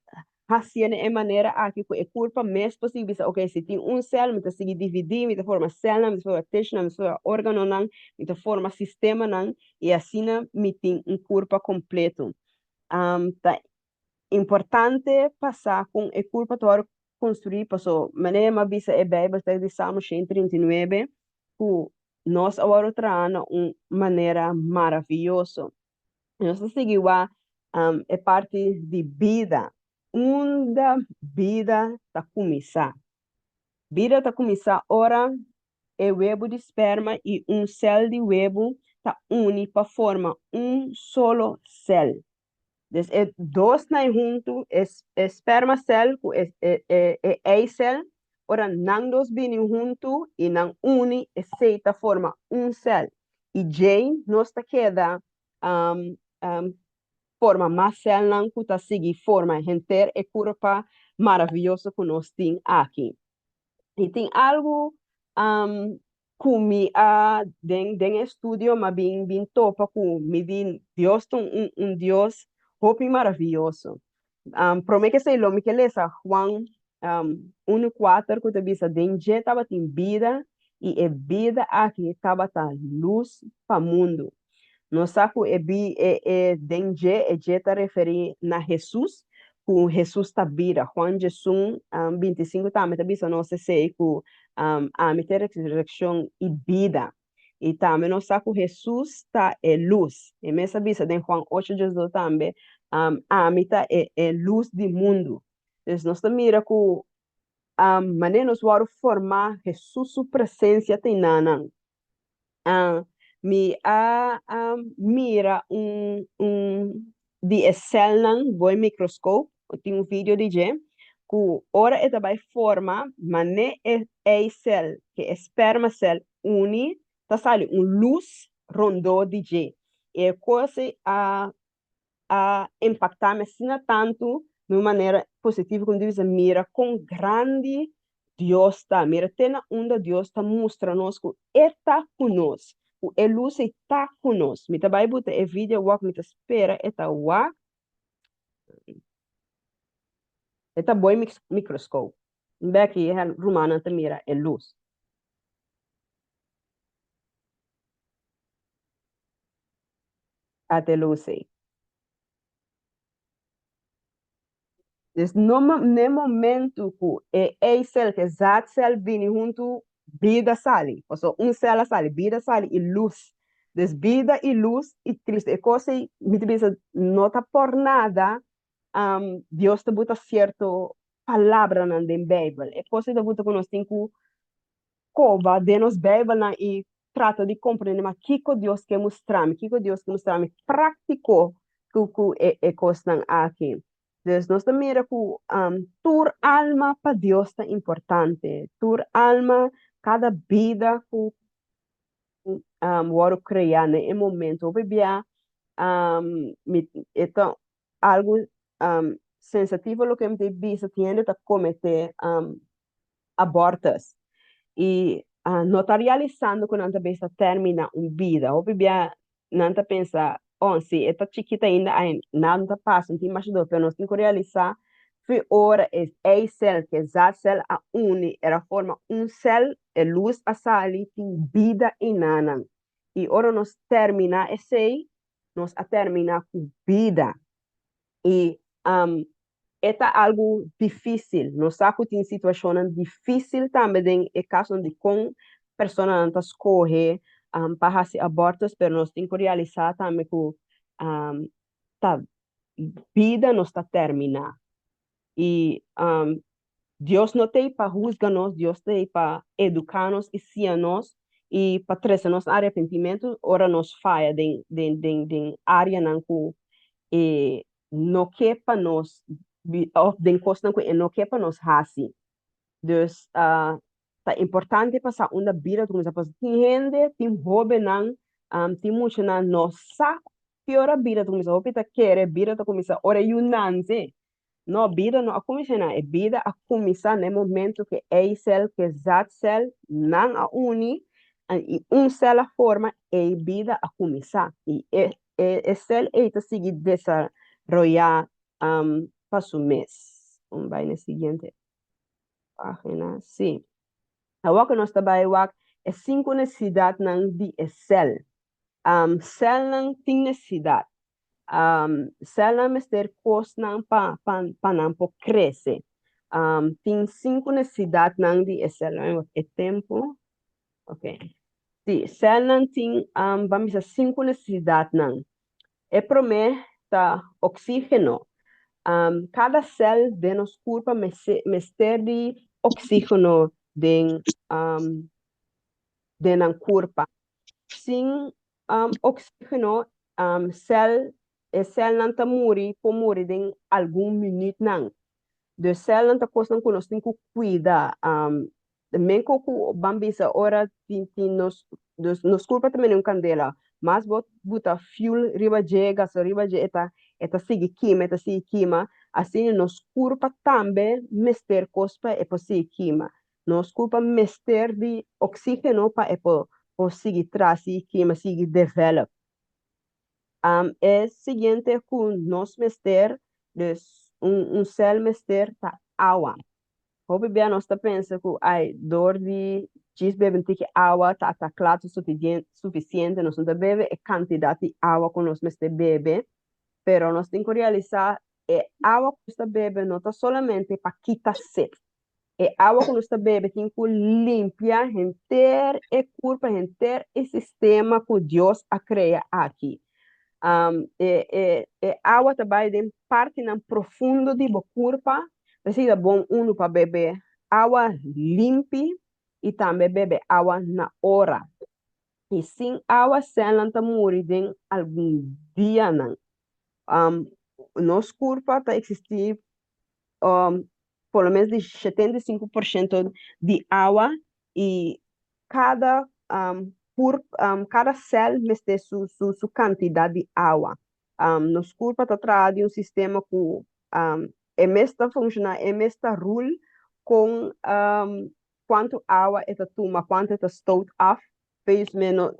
hasié na e manera aki ku e kurpa mes por sigui bisa, "Ok, si tin un sèl, mi ta sigui dividí, mi ta forma sèlnan, mi ta forma tissue-nan, mi ta forma órganonan, mi ta forma sistemanan i asina mi tin un kurpa kompleto". Ta Importante pa sa kon e kurpa ta wòrdu konstruí, paso manera mi a bisa e Beibel ta di Salmo 139 ku nos a wòrdu traha na un manera maravioso. Nos ta sigui wak e parti di bida, unda bida ta kuminsá. Bida ta kuminsá ora e webu di sperma i un sèl di webu ta uni pa forma un solo sèl. Dus e dosnan ei huntu, e e spermacel ku e e e eicel, ora nan dos bini huntu i nan uni, esei ta forma un sèl. I djei nos ta keda forma mas sèlnan ku ta sigui forma henter e kurpa maravioso ku nos tin aki. I tin algu ku mi a den den e estudio m'a bin bin topa ku mi di Dios ta un un Dios hopi maravioso. Prome ke esei lo mi ke lesa Juan 1:4 ku ta bisa den dje tabatin bida i e bida aki tabata lus pa mundu. Nos sa ku e bi e e den dje e dje ta referí na Hesus, ku Hesus ta bida. Juan 11, 25 tambe ta bisa nos esei ku ami ta e resurekshon i bida. I tambe nos sa ku Hesus ta e lus. E mes a bisa den Juan 8, 12 tambe, ami ta e e lus di mundu. Entonces nos ta mira ku manera nos wòrdu formá Hesus su presensia ta enanan. Mi a mira un un di e sèlnan bo e mikroskop, tin un video di dje, ku ora e ta bai forma mané e eisèl ku e spermasèl uni ta sali un lus rondó di dje. I e kos ei a a impaktá mi asina tantu di un manera positivo ku mi ta bisa mira kon grandi Dios ta, mira te na unda Dios ta mustra nos ku e ta ku nos, ku e lus ei ta ku nos. Mi ta bai buta e video wak, mi ta spera e ta wak. E ta boi microscope. Beki e rumannan ta mira e lus. Ate lus ei. Dus no n'e momentu ku e eicel ku e zaadcel bini huntu, bida sali. Pasobra un sel a sali, bida sali i lus. Dus bida i lus i Cristo. E kos ei mi ta bisa no ta por nada Dios ta buta sierto palabranan den Beibel. E kos ei ta buta ku nos tin ku koba den nos Beibelnan i trata di komprende ma kiko Dios ke mustra mi, kiko Dios ke mustra mi práktiko ku ku e e kosnan aki. Dus nos ta mira ku tur alma pa Dios ta importante, tur alma, kada bida ku wòrdu kreá na e momento. Hopi bia mi e ta algu sensativo loke mi ta bisa, tin hende ta kometé abortus y no ta realisando cu nan ta bisa termina un bida. Hopi bia nan ta pensa, oh, si e ta chikito ainda, ay, nada no ta pasa, no tin masha dolor. Pero nos tin cu realisa fi ora e eicel cu e zaadcel a uni, el a forma un cel, e luz a sali, tin bida enanan. Y ora nos termina esey, nos a termina cu bida. I e ta algu difísil. Nos sa ku tin situashonnan difísil tambe den e kasonan di kon personanan ta skohe pa hasi abortus, pero nos tin ku realisá tambe ku ta bida nos ta terminá. I Dios no ta ei pa husga nos, Dios ta ei pa eduká nos i siña nos i pa trese nos na arepentimentu ora nos faya den den den den áreanan ku e no ke pa nos òf den kosnan ku e no ke pa nos hasi. Dus ta importante pa sa unda bida ta kuminsá pasobra tin hende, tin hóbennan, tin muchanan no sa ki ora bida ta kuminsá. Hopi ta kere bida ta kuminsá ora e yu nanse. No, bida no a kuminsá na. E bida a kuminsá na e momento ku e eicel ku e zaadcel nan a uni i un sel a forma, ei bida a kuminsá. I e e sel ei ta sigui desaroyá pa su mes. Un bai na e siguiente página. Sí. Awor ku nos ta bai wak e sinku nesesidatnan di e sel. Selnan tin nesesidat. Sèlnan mester kosnan pa pa pa nan por krese. Tin sinku nesesidatnan di e sèlnan. E tempu. Ok. Si, sèlnan tin, ban bisa sinku nesesidatnan. E promé ta oksígeno. Kada sèl den nos kurpa mester di oksígeno den den nan kurpa. Sin oksígeno, sèl, e sèlnan ta muri, por muri den algun minütnan. Dus sèlnan ta kosnan ku nos tin ku kuida. Menko ku ban bisa ora tin tin nos dus nos kurpa ta mene un kandela. Mas bo buta fuel riba dje, gasolina riba dje, e ta e ta sigui kima, e ta sigui kima. Asina nos kurpa tambe mester kos pa e por sigui kima. Nos kurpa mester di oksígeno pa e por por sigui traha, sigui kima, sigui develop. E siguiente ku nos mester, dus un un sèl mester ta awa. Hopi bia nos ta pensa ku ai dor di djis bebe un tiki awa ta ta kla ta sufisiente, nos no ta bebe e kantidat di awa ku nos mester bebe, pero nos tin ku realisá e awa ku nos ta bebe no ta solamente pa kita set. E awa ku nos ta bebe tin ku limpia henter e kurpa, henter e sistema ku Dios a krea aki. E e e awa ta bai den partinan profundo di bo kurpa, p'esei ta bon unu pa bebe awa limpi i tambe bebe awa na ora. I sin awa sèlnan ta muri den algun dianan. Nos kurpa ta eksistí por lo menos di 75% di awa i kada kada sèl mester su su su kantidat di awa. Nos kurpa ta traha di un sistema ku e mes ta funshoná, e mes ta rul kon kuantu awa e ta tuma, kuantu e ta stoot af, Pees meno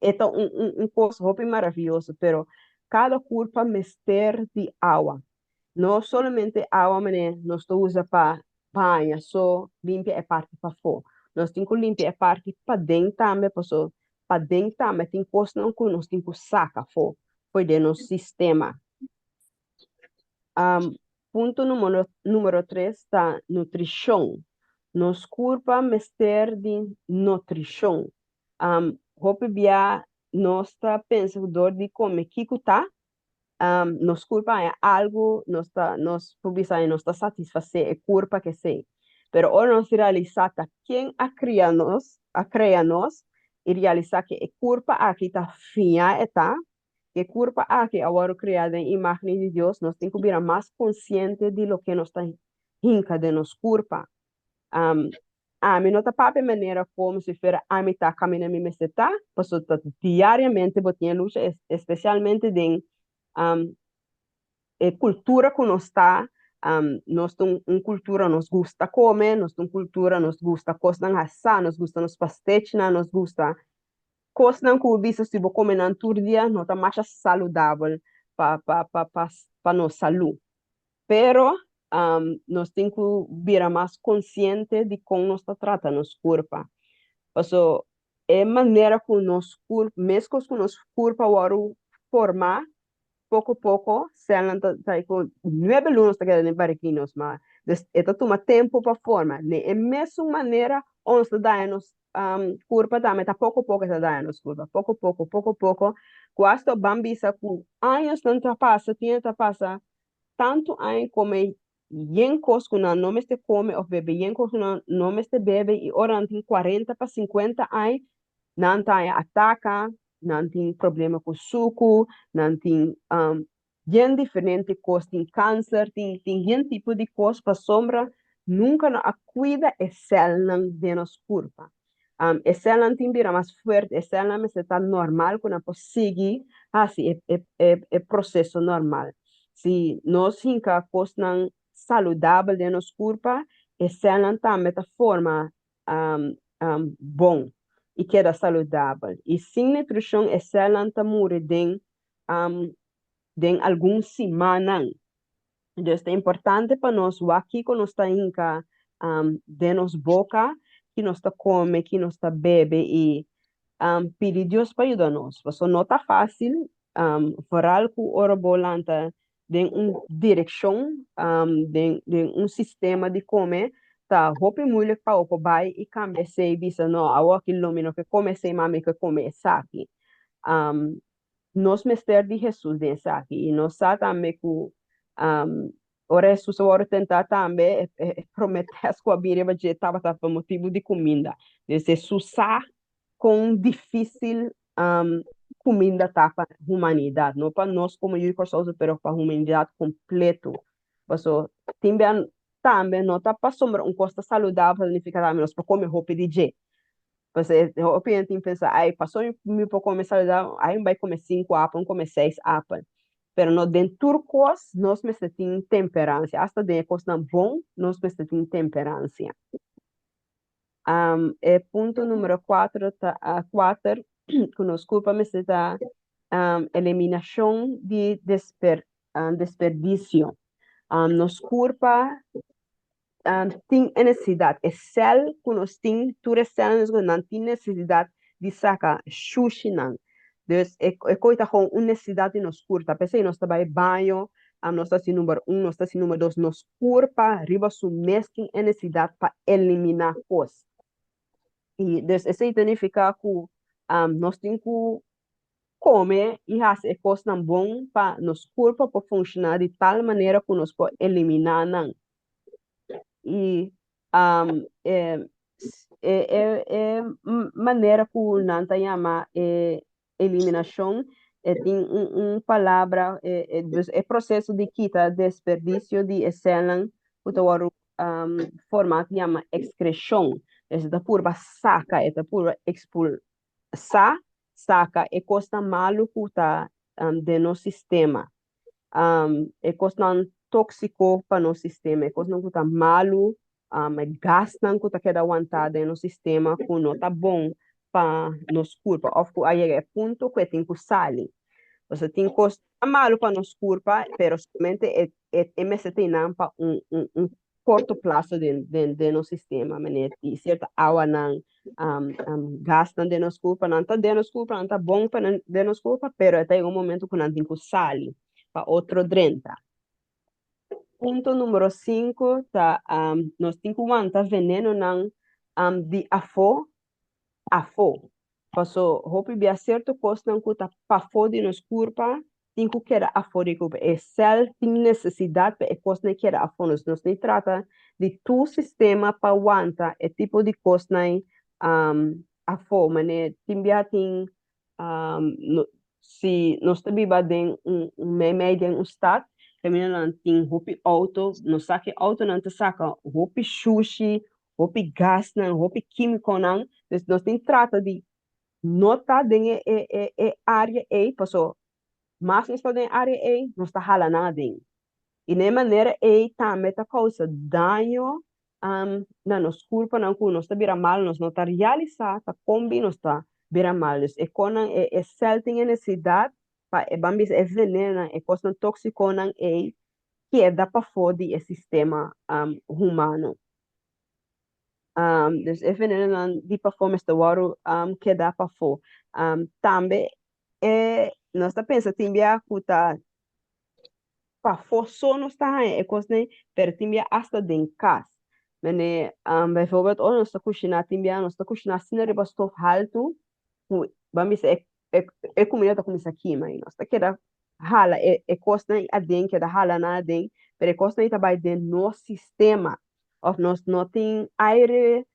e ta un un un kos hopi maravioso, pero kada kurpa mester di awa. No solamente awa manera nos ta usa pa baña so limpia e parti pafó. Nos tin ku limpia e parti paden tambe paso paden tambe tin kosnan ku nos tin ku saka afó for den nos sistema. Punto numero numero tres ta nutrishon. Nos kurpa mester di nutrishon. Hopi bia nos ta pensa ku dor di kome kiko ta, nos kurpa haña algu, nos ta nos por bisa nos ta satisfasé e kurpa kesei. Pero ora nos realisá ta ken a kria nos, a krea nos i realisá ke e kurpa aki ta fiñá e ta, E kurpa aki a wòrdu kreá den imágen di Dios, nos tin ku bira mas konsiente di loke nos ta hinka den nos kurpa. Ami no ta papia manera komo si fuera ami ta kaminda mi mester ta, pasobra ta diariamente bo tin e lucha, espesialmente den e kultura ku nos ta, nos ta un kultura nos gusta kome, nos ta un kultura nos gusta kosnan hasá, nos gusta nos pastechnan, nos gusta Kosnan ku bo bisa si bo kome nan tur dia no ta masha saludabel pa pa pa pa pa nos salú. Pero nos tin ku bira mas konsiente di kon nos ta trata nos kurpa. Paso e manera ku nos kurpa, meskos ku nos kurpa wòrdu formá poko poko sèlnan ta ta ku nuebe luna nos ta keda den barigin nos ma dus e ta tuma tempu pa forma den e mesun manera ons ta daña nos kurpa tambe ta poko poko e ta daña nos kurpa poko poko poko poko ku asta ban bisa ku añosnan ta pasa tin ta pasa tantu aña kome yen kos ku nan no mester kome òf bebe yen kos ku nan no mester bebe i ora nan tin kuarenta pa sinkuenta aña nan ta haña ataka, nan tin problema ku suku, nan tin yen diferente kos, tin kanser, tin tin yen tipo di kos pasobra nunka no a kuida e sèlnan den nos kurpa. E sèlnan tin bira mas fuerte, e sèlnan mester ta normal ku nan por sigui hasi e e e e proseso normal. Si nos hinka kosnan saludabel den nos kurpa, e sèlnan tambe ta forma bon i keda saludabel. I sin nutrishon e sèlnan ta muri den den algun simannan. Dus ta importante pa nos wak kiko nos ta hinka den nos boka, ki nos ta kome, ki nos ta bebe i pidi Dios pa yuda nos. Pasobra no ta fásil. Vooral ku ora bo lanta den un direkshon, den un sistema di kome, ta hopi moeilijk pa bo por bai i kambia esei, bisa no, awor aki lo mi no ke kome esei, ma mi ke kome esaki. Nos mester di Hesus den esaki i nos sa tambe ku ora Hesus a wòrdu tentá tambe, e promé tèst ku a bini riba dje tabata pa motibu di kuminda. Dus Hesus sa kon difísil kuminda ta pa humanidat, no pa nos komo yu di Kòrsou so, pero pa humanidat kompleto. Paso tin bia tambe no ta pasobra un kos ta saludabel ta nifiká tambe nos por kome hopi di dje. Pasobra e hopi hende tin pensa, ai paso mi por kome saludabel, ai mi bai kome sinku apel, mi kome seis apel. Pero no den tur kos nos mester tin temperansia, asta den e kosnan bon nos mester tin temperansia. E punto numero 4 ta 4 ku nos kurpa mester ta eliminashon di desper desperdisio. Nos kurpa tin e nesesidat, e sèl ku nos tin, tur e sèlnan nos nan tin nesesidat di saka shushinan. Dus e e koi ta gewoon un nesesidat di nos kurpa. P'esei nos ta bai baño, nos ta hasi number un, nos ta hasi number dos. Nos kurpa riba su mes tin e nesesidat pa eliminá kos. I dus esei ta nifiká ku nos tin ku kome i hasi e kosnan bon pa nos kurpa por funshoná di tal manera ku nos por eliminá nan. I e e e manera ku nan ta yama e eliminashon e tin un un palabra e e dus e proseso di kita desperdisio di e sèlnan ku ta wòrdu formá ta yama ekskreshon. E ta purba saka, e ta purba ekspulsá, saka e kosnan malu ku ta den nos sistema. E kosnan tóksiko pa nos sistema, e kosnan ku ta malu, e gasnan ku ta keda wantá den nos sistema ku no ta bon pa nos kurpa òf ku a yega e punto ku e tin ku sali. Pasobra tin kos ta malu pa nos kurpa, pero solamente e e mester tin nan pa un un un korto plaso den den den nos sistema, manera di sierto awanan, gasnan den nos kurpa, nan ta den nos kurpa, nan ta bon pa nan den nos kurpa, pero e ta yega un momento ku nan tin ku sali pa otro drenta. Punto numero sinku ta nos tin ku wanta venenonan di afó afó. Paso hopi bia sierto kosnan ku ta pafó di nos kurpa tin ku keda afó di kurpa. E sèl tin nesesidat pa e kosnan keda afó. Nos nos tin trata di tur sistema pa wanta e tipo di kosnan afó. Manera tin bia tin si nos ta biba den un meimei den un stat kaminda nan tin hopi outo, nos sa ku e outonan ta saka hopi shushi, hopi gasnan, hopi kímikonan, dus nos tin trata di no ta den e e e e área ei, paso mas nos ta den e área ei, nos ta hala nan aden. I na e manera ei tambe ta kousa daño na nos kurpanan ku nos ta bira mal, nos no ta realisá ta kon bin nos ta bira mal. Dus e konan, e e sèl tin e nesesidat pa e ban bisa e venenonan, e kosnan tóksikonan ei keda pafó di e sistema humano. Dus e venenonan di pafó mester wòrdu keda pafó. Tambe e nos ta pensa tin bia ku ta pafó so nos ta haña e kosnan ei, pero tin bia asta den kas. Mene bijvoorbeeld ora nos ta kushiná tin bia nos ta kushiná asina riba stof haltu ku ban bisa e e kumida ta kuminsá kima i nos ta keda hala e e kosnan aden, keda hala nan aden, pero e kosnan ei ta bai den nos sistema òf nos no tin aire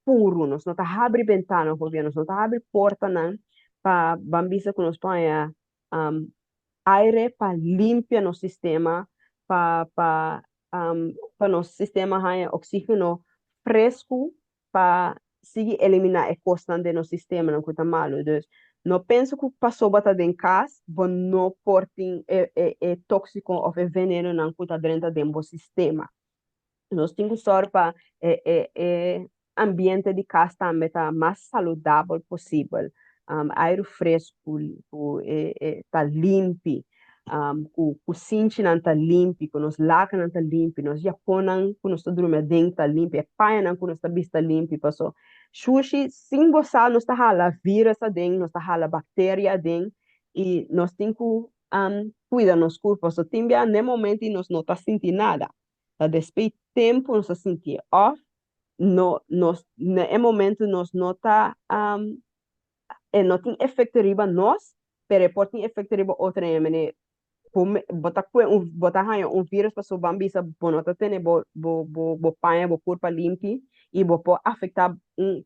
puru, nos no ta habri bentana hopi, nos no ta habri portanan pa ban bisa ku nos por haña aire pa limpia nos sistema, pa pa pa nos sistema haña oxígeno fresku pa sigui eliminá e kosnan den nos sistemanan ku ta malu. Dus, no pensa ku pasobra ta den kas, bo no por tin e e e tóksiko òf e venenonan ku ta drenta den bo sistema. Nos tin ku sòru pa e e e ambiente di kas tambe ta mas saludabel posibel. Airu fresku ku e e ta limpi. Ku kusinchinan ta limpi, ku nos lakennan ta limpi, nos yaponnan ku nos ta drumi aden ta limpi, e pañanan ku nos ta bisti ta limpi, paso shushi sin bo sa nos ta hala virus aden, nos ta hala bakteria aden. I nos tin ku kuida nos kurpa. So tin bia n'e momento ei nos no ta sinti nada. Ta despues tempu nos ta sintié. Òf no nos na e momento nos no ta e no tin efekto riba nos, pero e por tin efekto riba otro hende. Manera bo bo ta kue un bo ta haña un virus pasobra bo a bisa bo no ta tene bo bo bo bo paña bo kurpa limpi i bo por afektá un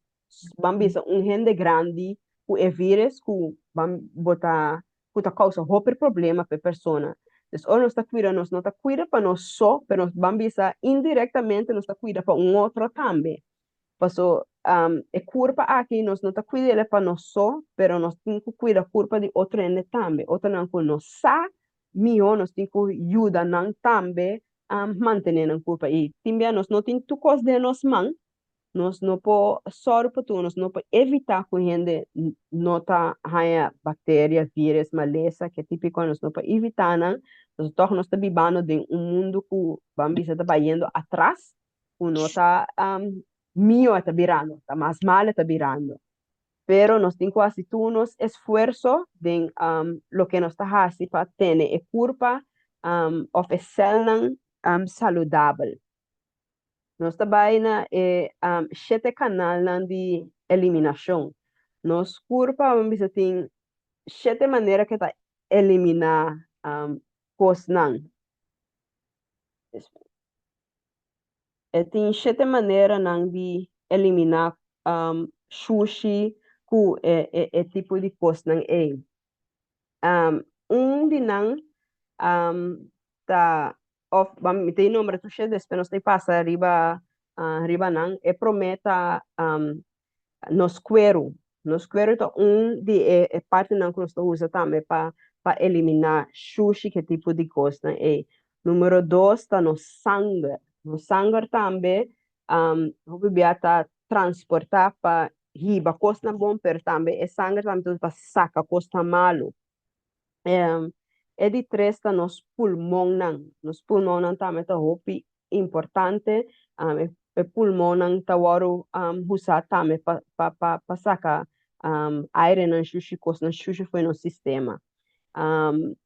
ban bisa un hende grandi ku e virus ku ban bo ta ku ta kousa hopi problema pa e persona. Dus ora nos ta kuida nos no ta kuida pa nos so, pero nos ban bisa indirektamente nos ta kuida pa un otro tambe. Paso e kurpa aki nos no ta kuid'el pa nos so, pero nos tin ku kuida kurpa di otro hende tambe, otronan ku no sa mihó nos tin ku yuda nan tambe mantené nan kurpa. I tin bia nos no tin tur kos den nos man, nos no por sòru pa tur, nos no por evitá ku hende no ta haña bakteria, vírus, malesa, ke típiko nos no por evitá nan, pasobra tòg nos ta bibando den un mundu ku ban bisa ta bayendo atras, ku no ta mihó e ta birando, ta mas mal e ta birando. Pero nos tin ku hasi tur nos esfuerso den loke nos ta hasi pa tene e kurpa òf e sèlnan saludabel. Nos ta bai na e shete kanalnan di eliminashon. Nos kurpa bo bisa tin shete manera ke ta eliminá kosnan. E tin shete maneranan di eliminá shushi ku e tipo di kosnan ei. Un di nan ta Of mi ta e nombre tushe despues nos ta pasa riba riba nan. E prome ta nos kueru. Nos kueru ta un di e e partinan ku nos ta usa tambe pa pa eliminá shushi ke tipo di kosnan ei. Numero dos ta nos sanger. Nos sanger tambe hopi bia ta transportá pa hiba kosnan bon pero tambe e sanger tambe ta usa pa saka kosnan malu. E di tres ta nos pulmonnan. Nos pulmonnan tambe ta hopi importante. E pulmonnan ta wòrdu usá tambe pa pa pa pa saka airenan shushi, kosnan shushi for di nos sistema.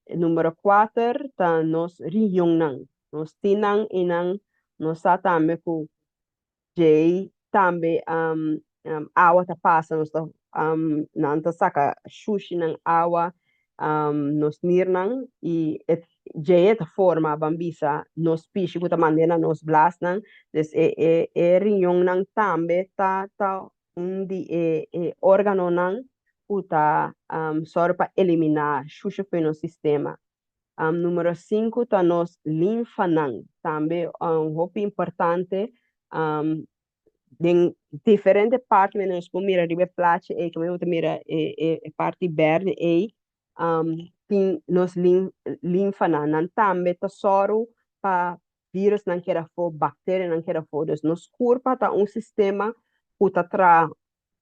Numero kuater ta nos riñonnan. Nos tin nan i nan nos sa tambe ku Djei tambe awa ta pasa, nos ta nan ta saka shushinan awa, nos nirnan i e djei e ta forma ban bisa nos pishi ku ta manda na nos blasnan. Dus e e e riñonnan tambe ta ta un di e e organonan ku ta sòru pa eliminá shushi for di nos sistema. Numero sinku ta nos linfanan, tambe hopi importante den diferente parti manera nos por mira riba e plachi ei, kaminda bo ta mira e e parti berde ei, tin nos linfanan, nan tambe ta sòru pa virusnan keda afó, bakterianan keda afó. Dus nos kurpa ta un sistema ku ta traha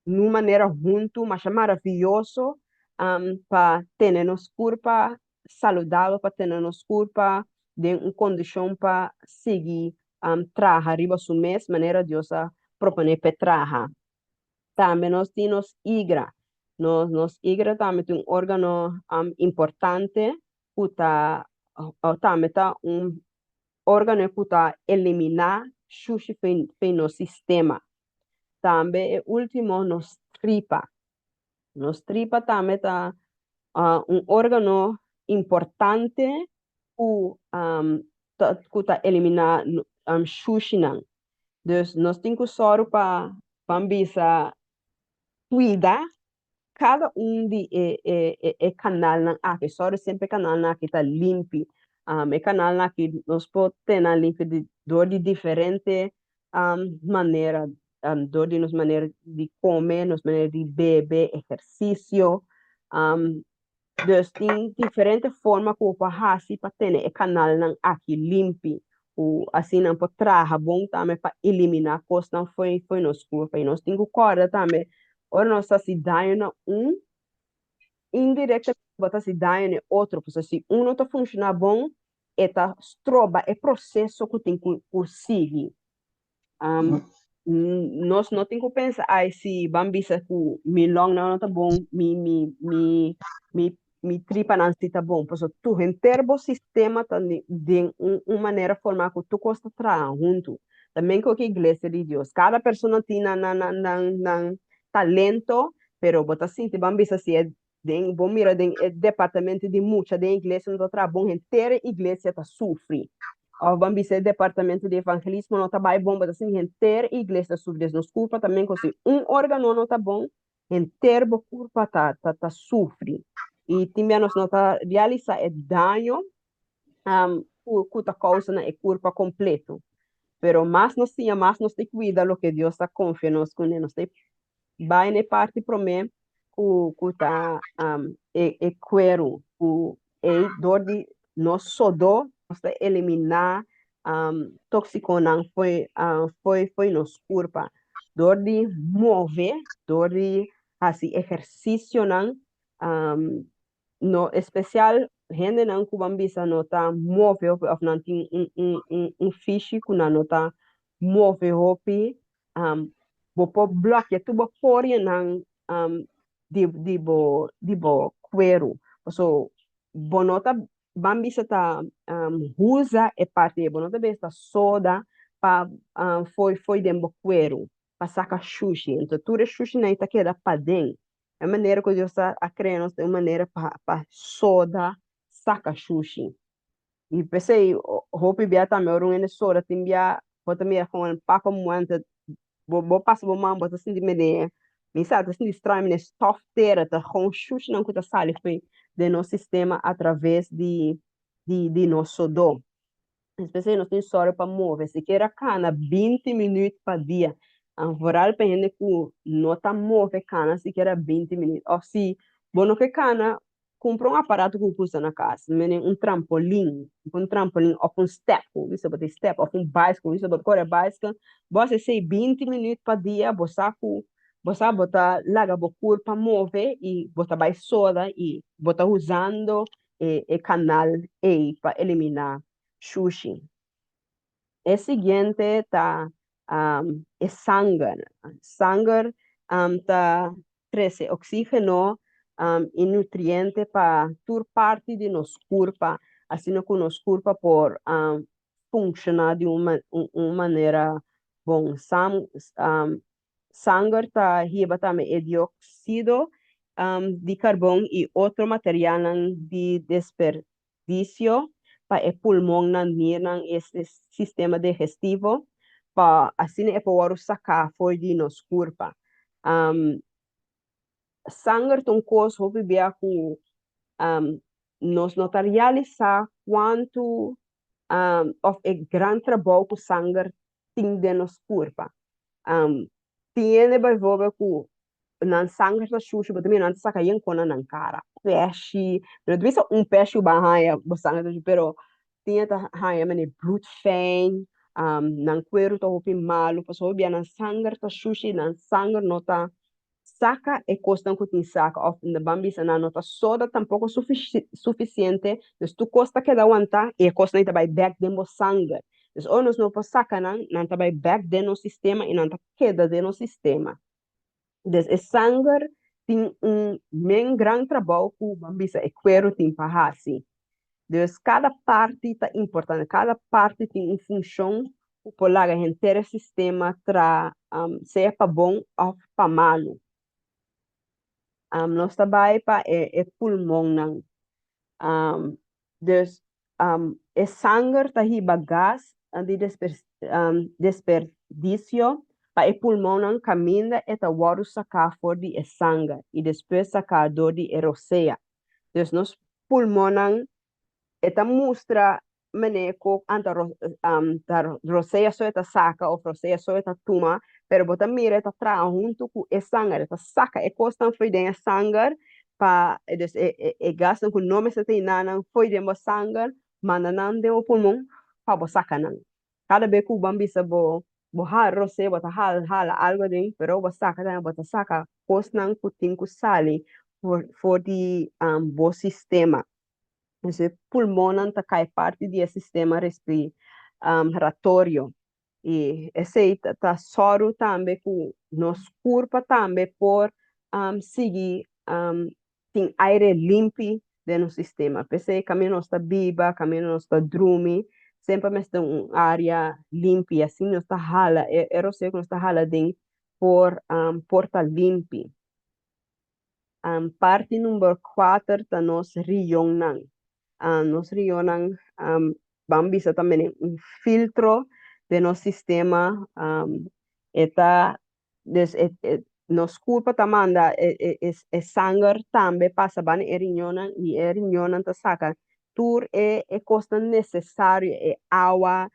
nun manera huntu masha maravioso pa tene nos kurpa saludabel, pa tene nos kurpa den un kondishon pa sigui traha riba su mes manera Dios a proponé p'e traha. Tambe nos tin nos igra. Nos nos igra tambe ta un órgano importante ku ta tambe ta un órgano ku ta eliminá shushi fen nos sistema. Tambe e último nos tripa. Nos tripa tambe ta un órgano importante ku ta ku ta eliminá shushinan. Dus nos tin ku sòru pa ban bisa kuida Kada un di e e e kanalnan aki, sòru semper e kanalnan aki ta limpi. E kanalnan aki nos por tene nan limpi di dor di diferente manera, dor di nos manera di kome, nos manera di bebe, ehersisio. Dus tin diferente forma ku bo por hasi pa tene e kanalnan aki limpi, ku asina nan por traha bon tambe pa eliminá kosnan fo'i fo'i nos kurpa. I nos tin ku kòrda tambe ora nos hasi daño na un, indirektamente bo ta hasi daño na e otro, pasobra si un no ta funshoná bon, e ta stroba e proseso ku tin ku ku sigui. Nos no tin ku pensa, ai si ban bisa ku mi longnan no ta bon, mi mi mi mi Mi tripanan si ta bon. Pasobra tur henter bo sistema ta den un manera formá ku tur kos ta traha huntu. Ta men ku e iglesia di Dios. Kada persona tin nan nan nan nan nan talento, pero bo ta sinti ban bisa si e den bo mira den e departamento di mucha den iglesia no ta traha bon, henter e iglesia ta sufri. Òf ban bisa e departamento di evangelismo no ta bai bon, bo ta sinti henter e iglesia ta sufri. Des nos kurpa ta men ku si un órgano no ta bon, henter bo kurpa ta ta ta sufri. I tin bia nos no ta realisá e daño ku ku ta kousa na e kurpa kompleto. Pero mas nos siña, mas nos ta kuida loke Dios ta konfia nos kuné. Nos ta bai na e parti promé ku ku ta e e kueru ku ei dor di nos sodó nos ta eliminá tóksikonan fo'i fo'i fo'i nos kurpa. Dor di move, dor di hasi ehersisionan, no espesial hendenan ku ban bisa no ta move hopi òf nan tin un un un un fishi ku nan no ta move hopi, bo por blòkia tur bo porianan di di bo di bo kueru. Paso bo no ta ban bisa ta usa e parti ei, bo no ta bisa ta soda pa foi foi den bo kueru pa saka shushi. Enton tur e shushinan ei ta keda paden. E manera ku Dios a a krea nos ta un manera pa pa soda saka shushi. I p'esei hopi bia tambe ora un hende soda tin bia bo ta mira kon el papa muente bo bo pasa bo man bo ta sinti mene mi sa ta sinti straño mene stof tera ta kon shushinan ku ta sali fo'i den nos sistema atraves di di di nos sodó. P'esei nos tin sòru pa move sikiera kana 20 minüt pa dia vooral pa hende ku no ta move kana sikiera 20 minüt òf si bo no ke kana Kumpra un aparato ku bo usa na kas, mene un trampolin, un trampolin òf un step, ku bisa bo tin step, òf un bicycle, ku bisa bo ta kore bicycle, bo hasi esei 20 minüt pa dia, bo sa ku bo sa bo ta laga bo kurpa move i bo ta bai soda i bo ta usando e e kanal ei pa eliminá shushi. E siguiente ta e sanger. Sanger ta trese oxígeno i nutriente pa tur parti di nos kurpa, asina ku nos kurpa por funshoná di un manera bon. Sanger ta hiba tambe e dioxido di karbon i otro materialnan di desperdisio pa e pulmonnan, nirnan i e sistema digestivo pa asina e por wòrdu saká for di nos kurpa. Sanger ta un kos hopi bia ku nos no ta realisá kuantu òf e gran trabou ku sanger tin den nos kurpa. Tin hende bijvoorbeeld ku nan sanger ta shushi, bo ta mira nan ta saka yen kon na nan kara, pèshi, no ta bisa un pèshi ku bo a haña bo sanger ta shushi, pero tin hende ta haña manera bloedfijn, nan kueru ta hopi malu, pasobra hopi bia nan sanger ta shushi, nan sanger no ta saka e kosnan ku tin saka òf ban bisa nan no ta soda tampoko sufisiente, dus tur kos ta keda wantá i e kosnan ta bai bèk den bo sanger. Dus ora nos no por saka nan, nan ta bai bèk den nos sistema i nan ta keda den nos sistema. Dus e sanger tin un men gran trabou ku ban bisa e kueru tin pa hasi. Dus kada parti ta importante, kada parti tin un funshon ku por laga henter e sistema traha sea pa bon òf pa malu. Nos ta bai pa e pulmonnan. Dus e sanger ta hiba gas di desperdisio pa e pulmonnan kaminda e ta wòrdu saká for di e sanger i despues saká dor di e rosea. Dus nos pulmonnan e ta mustra mane ku anta ta rosea so e ta saka of rosea so e ta tuma, pero bo ta mira e ta traha huntu ku e sanger, e ta saka e kosnan fo'i den e sanger pa dus e e gasnan ku no mester ta yena nan fo'i den bo sanger manda nan den bo pulmon pa bo saka nan. Kada be ku bo bisa bo bo hala rosea bo ta hala hala algu aden pero bo saka tambe bo ta saka kosnan ku tin ku sali for di bo sistema. Dus e pulmonnan ta kai parti di e sistema respiratorio. I esei ta sòru tambe ku nos kurpa tambe por sigui tin aire limpi. den nos sistema. P'esei kaminda nos ta biba, kaminda nos ta drumi, semper mester un área limpi, asina nos ta hala e e roseo ku nos ta hala den por por ta limpi. Parti number kuater ta nos rionnan. Nos rionnan ban bisa ta mene un filtro den nos sistema. E ta dus e e nos kurpa ta manda e e e sanger tambe pasa ban e riñonnan i e riñonnan ta saka tur e e kosnan nesesario, e awa,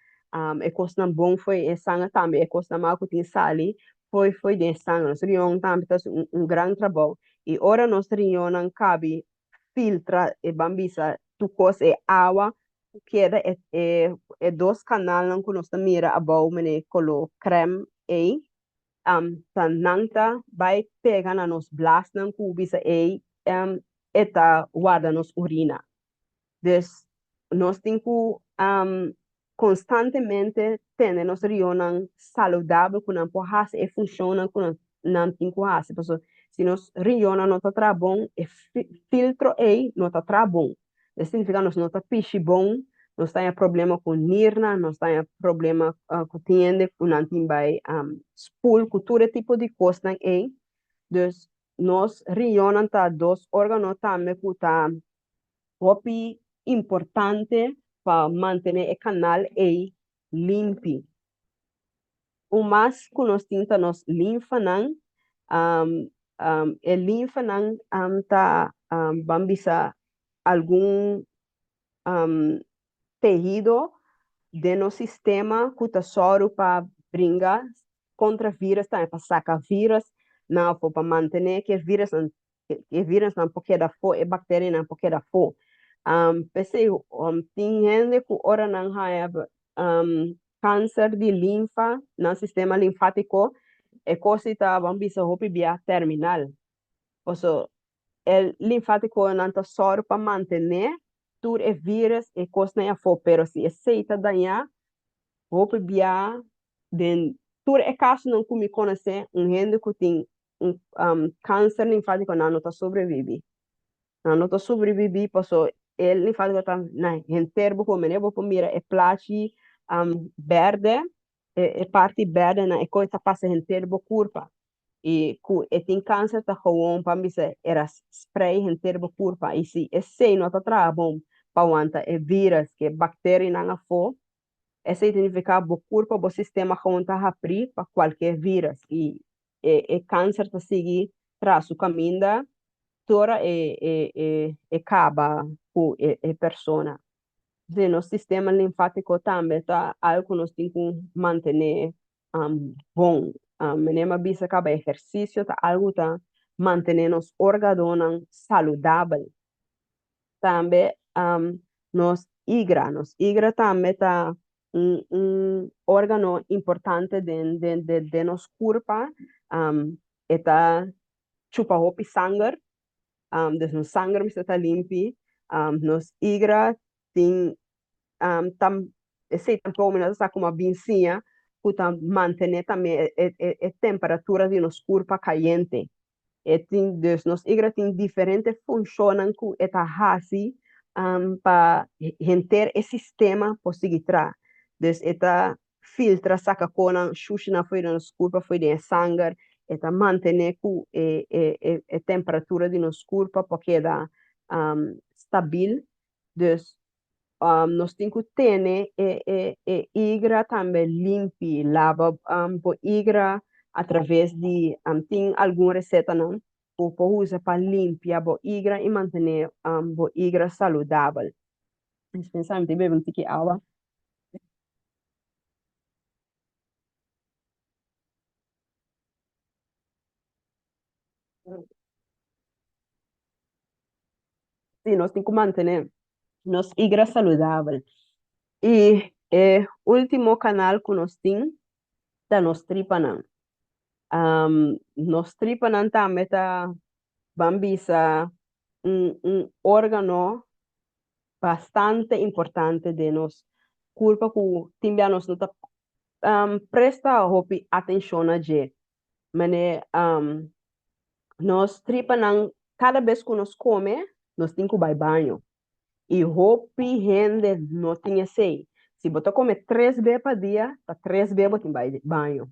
e kosnan bon fo'i e sanger tambe e kosnan mal ku tin sali fo'i fo'i den e sanger. Nos riñon tambe ta hasi un un gran trabou i ora nos riñonnan kabi filtra e ban bisa tur kos e awa ku keda e e e dos kanalnan ku nos ta mira abou mene kolo krèm ei ta nan ta bai pega na nos blasnan ku bisa ei e ta warda nos urina. Dus nos tin ku konstantemente tene nos rionnan saludabel ku nan por hasi e funshonnan ku nan tin ku hasi pasobra si nos rionnan no ta traha bon e filtro ei no ta traha bon. Es significa nos no ta pishi bon, nos ta haña problema ku nirnan, nos ta haña problema ku tin hende ku nan tin bai spoel ku tur e tipo di kosnan ei. Dus nos riñonnan ta dos órgano tambe ku ta hopi importante pa mantené e kanal ei limpi. Un mas ku nos tin ta nos linfanan. E linfanan ta ban bisa algun tehido den nos sistema ku ta sòru pa bringa kontra vírus tambe, pa saka vírus nan afó, pa mantené ku e vírusnan e virusnan por keda afó, e bakterianan por keda afó. P'esei tin hende ku ora nan haña kanser di linfa, nan sistema linfátiko, e kos ei ta ban bisa hopi bia terminal. Pasobra e linfátikonan ta sòru pa mantené tur e virus, e kosnan afó, pero si esei ta dañá, hopi bia den tur e kasonan ku mi konosé, un hende ku tin un kanser linfátiko nan no ta sobreviví. Nan no ta sobreviví paso e linfátiko ta na henter bo ku manera bo por mira e plachi bèrdè, e parti bèrdè nan e kos ta pasa henter bo kurpa. I ku e tin kanser ta gewoon pa bisa era sprei henter bo kurpa i si esei no ta traha bon pa wanta e vírus ku e bakterianan afó, esei ta nifiká bo kurpa, bo sistema gewoon ta haprí pa kualke vírus i e e kanser ta sigui tras su kaminda te ora e e e e kaba ku e e persona. Entonces nos sistema linfátiko tambe ta algu ku nos tin ku mantené bon. Meneer mi a bisa kaba ehersisio ta algu ta mantené nos órganonan saludabel. Tambe nos igra, nos igra tambe ta un un órgano importante den den den nos kurpa, e ta chupa hopi sanger, dus nos sanger mester ta limpi, nos igra tin ta esei tampoco mi no ta sa como a bin siña ku ta mantené tambe e e e temperatura di nos kurpa kayente. E tin dus nos igra tin diferente funshonnan ku e ta hasi pa henter e sistema por sigui traha. Dus e ta filtra saka konan shushinan fo'i den nos kurpa, fo'i den e sanger, e ta mantené ku e e e temperatura di nos kurpa por keda stabil. Dus nos tin ku tene e e e igra tambe limpi, laba bo igra a traves di tin algun resetanan ku por usa pa limpia bo igra i mantené bo igra saludabel. Dispensá mi tin bebe un tiki awa. Sí, nos tin ku mantené nos igra saludabel. I e último kanal ku nos tin ta nos tripanan. Nos tripanan tambe ta ban bisa un un órgano bastante importante den nos kurpa ku tin bia nos no ta presta hopi atenshon na dje. Manera nos tripanan kada bes ku nos kome, Nos tin ku bai baño. I hopi hende no tin esei. Si bo ta kome tres be pa dia, ta tres be bo tin bai baño.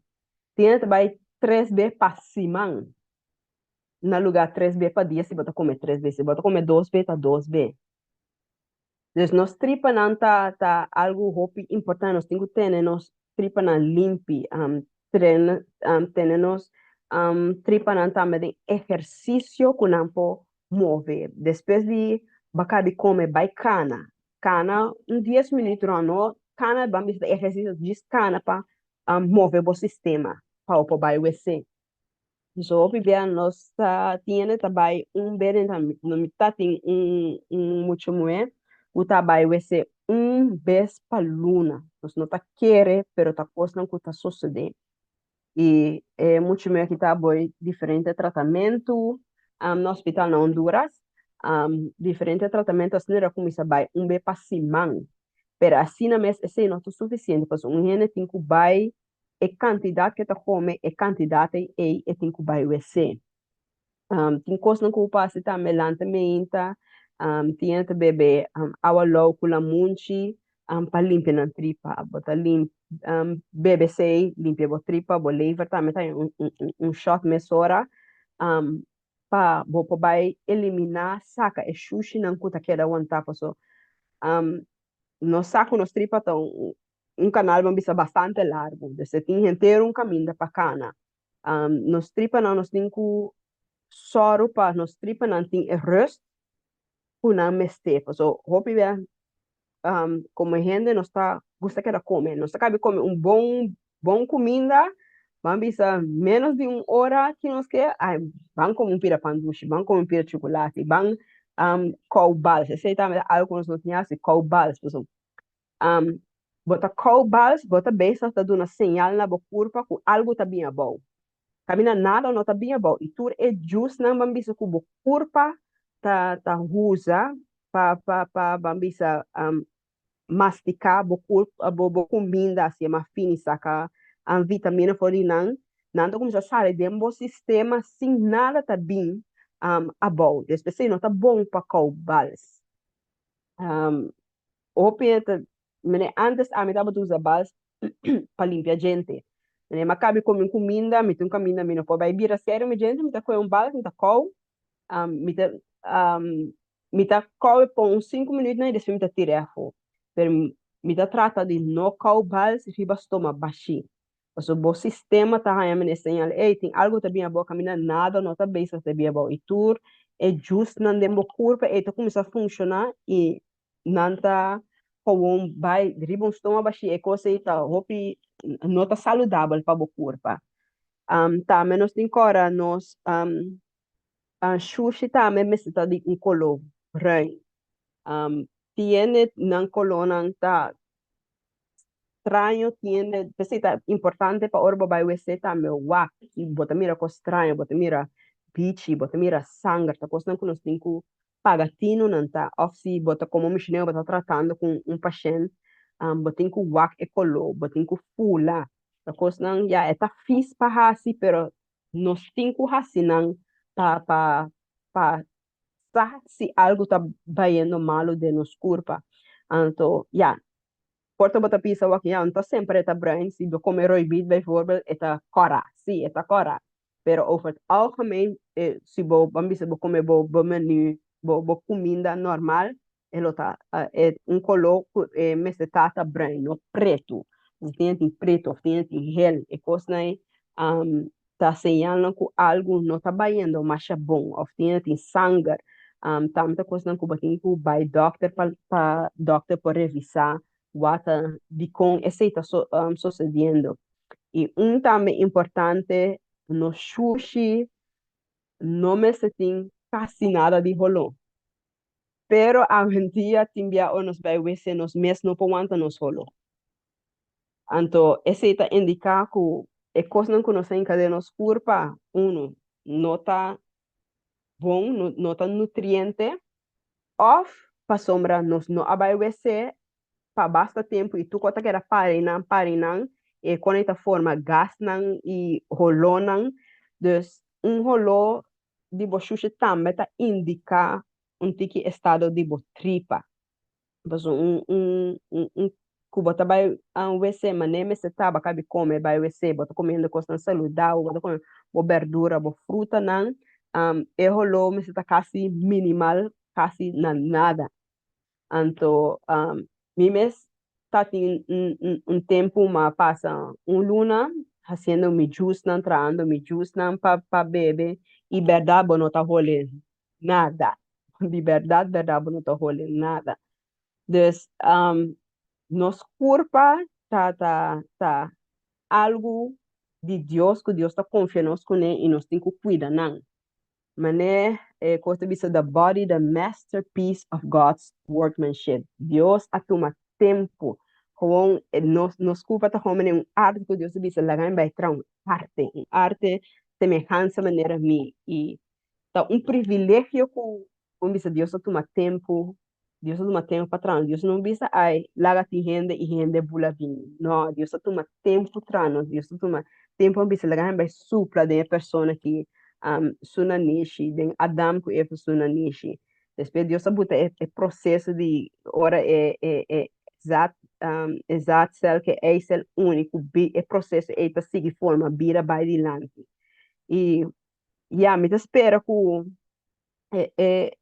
Tin hende ta bai tres be pa siman, na lugá tres be pa dia si bo ta kome tres be. Si bo ta kome dos be, ta dos be. Dus nos tripanan ta ta algu hopi importante. Nos tin ku tene nos tripanan limpi, tren tene nos tripanan tambe den ehersisio ku nan por move. Despues di bo a kaba di kome bai kana. Kana un dies minuut rònt, no kana ban bisa ta ehersisio, djis kana pa move bo sistema pa bo por bai wc. So hopi bia nos ta tiene ta bai un be den ta mi ta tin un un mucha muhé ku ta bai wc un bes pa luna. Nos no ta kere pero ta kosnan ku ta sosodé. I e mucha muhé aki ta bai diferente tratamentu na hospital na Honduras, diferente tratamentu asina el a kuminsá bai un be pa siman. Pero asina mes esei no ta sufisiente pasobra un hende tin ku bai e kantidat ku e ta kome, e kantidat ei e tin ku bai wc. Tin kosnan ku bo por hasi tambe, lanta meinta, tin hende ta bebe awa lou ku lamunchi pa limpia nan tripa. Bo ta bebe esei, limpia bo tripa, bo lever tambe ta haña un shòt mesora pa bo por bai eliminá, saka e shushinan ku ta keda wantá paso nos sa ku nos tripa ta un kanal ban bisa bastante largu, dus e tin henter un kaminda pa kana. Nos tripanan nos tin ku sòru pa nos tripanan tin e rust ku nan mester, pasobra hopi bia komo hende nos ta gusta keda kome, nos ta kabi kome un bon bon kuminda, ban bisa ménos di un ora ki nos ke, ai ban kome un pida pan dushi, ban kome un pida chukulati, ban kou bals, esei tambe ta algu ku nos no tin hasi, kou bals, pasobra Bo ta kou bals, bo ta bezig ta duna señal na bo kurpa ku algu ta bin abou. Kaminda nada no ta bin abou i tur e jusnan ban bisa ku bo kurpa ta ta usa pa pa pa ban bisa mastiká bo kurpa bo bo kuminda hasié mas fini saka vitamina for di nan, nan ta kuminsá sali den bo sistema sin nada ta bin abou. Des p'esei no ta bon pa kou bals. Hopi e ta, mene antes ami tabata usa bals pa limpia djente. Mene mi a kabi komi un kuminda, mi tin un kaminda mi no por bai bira serio mi djente, mi ta kohe un bals, mi ta kou, mi ta mi ta kou e pon un sinku minuutnan i despues mi ta tir'é afó. Pero mi ta trata di no kou bals riba stoma bashí. Pasobra bo sistema ta haña mene señal, ey, tin algu ta bin abou, kaminda nada no ta bezig ta bin abou. I tur e jusnan den bo kurpa ey ta kuminsá funshoná i nan ta gewoon bai riba un stoma bashí. E kos ey ta hopi no ta saludabel pa bo kurpa. Tambe nos tin kòrda nos shushi tambe mester ta di un koló bruin. Tiene nan kolónan ta straño tiende, p'esei ta importante pa ora bo bai wc tambe wak i bo ta mira kos straño, bo ta mira bichi, bo ta mira sanger, ta kosnan ku nos tin ku paga tinu nan ta, òf si bo ta komo mishinero bo ta tratando ku un pashènt, bo tin ku wak e koló, bo tin ku fula, ta kosnan ya e ta fis pa hasi pero nos tin ku hasi nan pa pa pa sa si algu ta bayendo malu den nos kurpa. Anto ya, por ta bo ta bisa wak ya, no ta semper e ta bruin, si bo kome roibit bijvoorbeeld e ta kòrá, si e ta kòrá, pero over het algemeen si bo ban bisa bo kome bo bo menu bo bo kuminda normal e lo ta e un koló ku e mester ta ta bruin no pretu, si tin tin pretu òf tin tin hel e kosnan ei ta señalnan ku algu no ta bayendo masha bon òf tin tin sanger tambe ta kosnan ku bo tin ku bai dòkter pa pa dòkter por revisá wak ta dikon esei ta sosediendo. I un tambe importante nos shushi no mester tin kasi nada di holó. Pero awendia tin bia ora nos bai wc nos mes no por wanta nos holó. Anto esei ta indiká ku e kosnan ku nos ta hinka den nos kurpa, unu, no ta bon, no no ta nutriente, òf pasobra nos no a bai wc pa basta tempu i tur kos ta keda parinan parinan, e kon ei ta forma gasnan i holónan. Dus un holó di bo shushi tambe ta indiká. un tiki estado di bo tripa. Paso un ku bo ta bai un wc manera mester ta bo a kabi kome bai wc, bo ta komiendo kosnan saludabel, bo ta kome bo berdura, bo frutanan, e holó mester ta kasi minimal, kasi na nada. Anto mi mes ta tin un tempu mi a pasa un luna hasiendo mi juicenan, trahando mi juicenan pa bebe i bèrdat bo no ta hole nada. Di bèrdat bèrdat bo no ta hole nada. Dus nos kurpa ta algu di Dios ku Dios ta konfia nos kuné i nos tin ku kuida nan. Manera e kos ta bisa the body the masterpiece of God's workmanship. Dios a tuma tempu. Gewoon nos kurpa ta gewoon manera un arte ku Dios ta bisa laga mi bai traha un arte, un arte semehansa manera mi. I ta un privilegio ku bo bisa Dios a tuma tempu, Dios a tuma tempu pa traha nos. Dios no bisa ai laga tin hende i hende bula bini. No, Dios a tuma tempu traha nos. Dios a tuma tempu pa bisa laga mi bai supla den e persona ki su nanishi, den Adam ku Eva su nanishi. Despues Dios a buta e proseso di ora e zaad e zaadcel ku e eicel uni ku e proseso ei ta sigui forma bida bai dilanti. I ya mi ta spera ku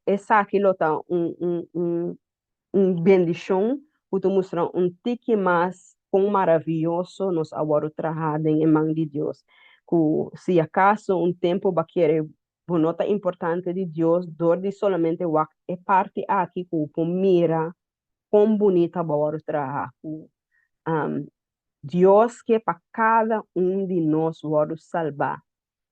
esaki lo ta un bendishon ku ta mustra un tiki mas kon maravioso nos a wòrdu traha den e man di Dios. Ku si akaso un tempu bo a kere bo no ta importante di Dios dor di solamente wak e parti aki ku bo por mira kon bunita bo a wòrdu traha. Ku Dios ke pa kada un di nos wòrdu salbá.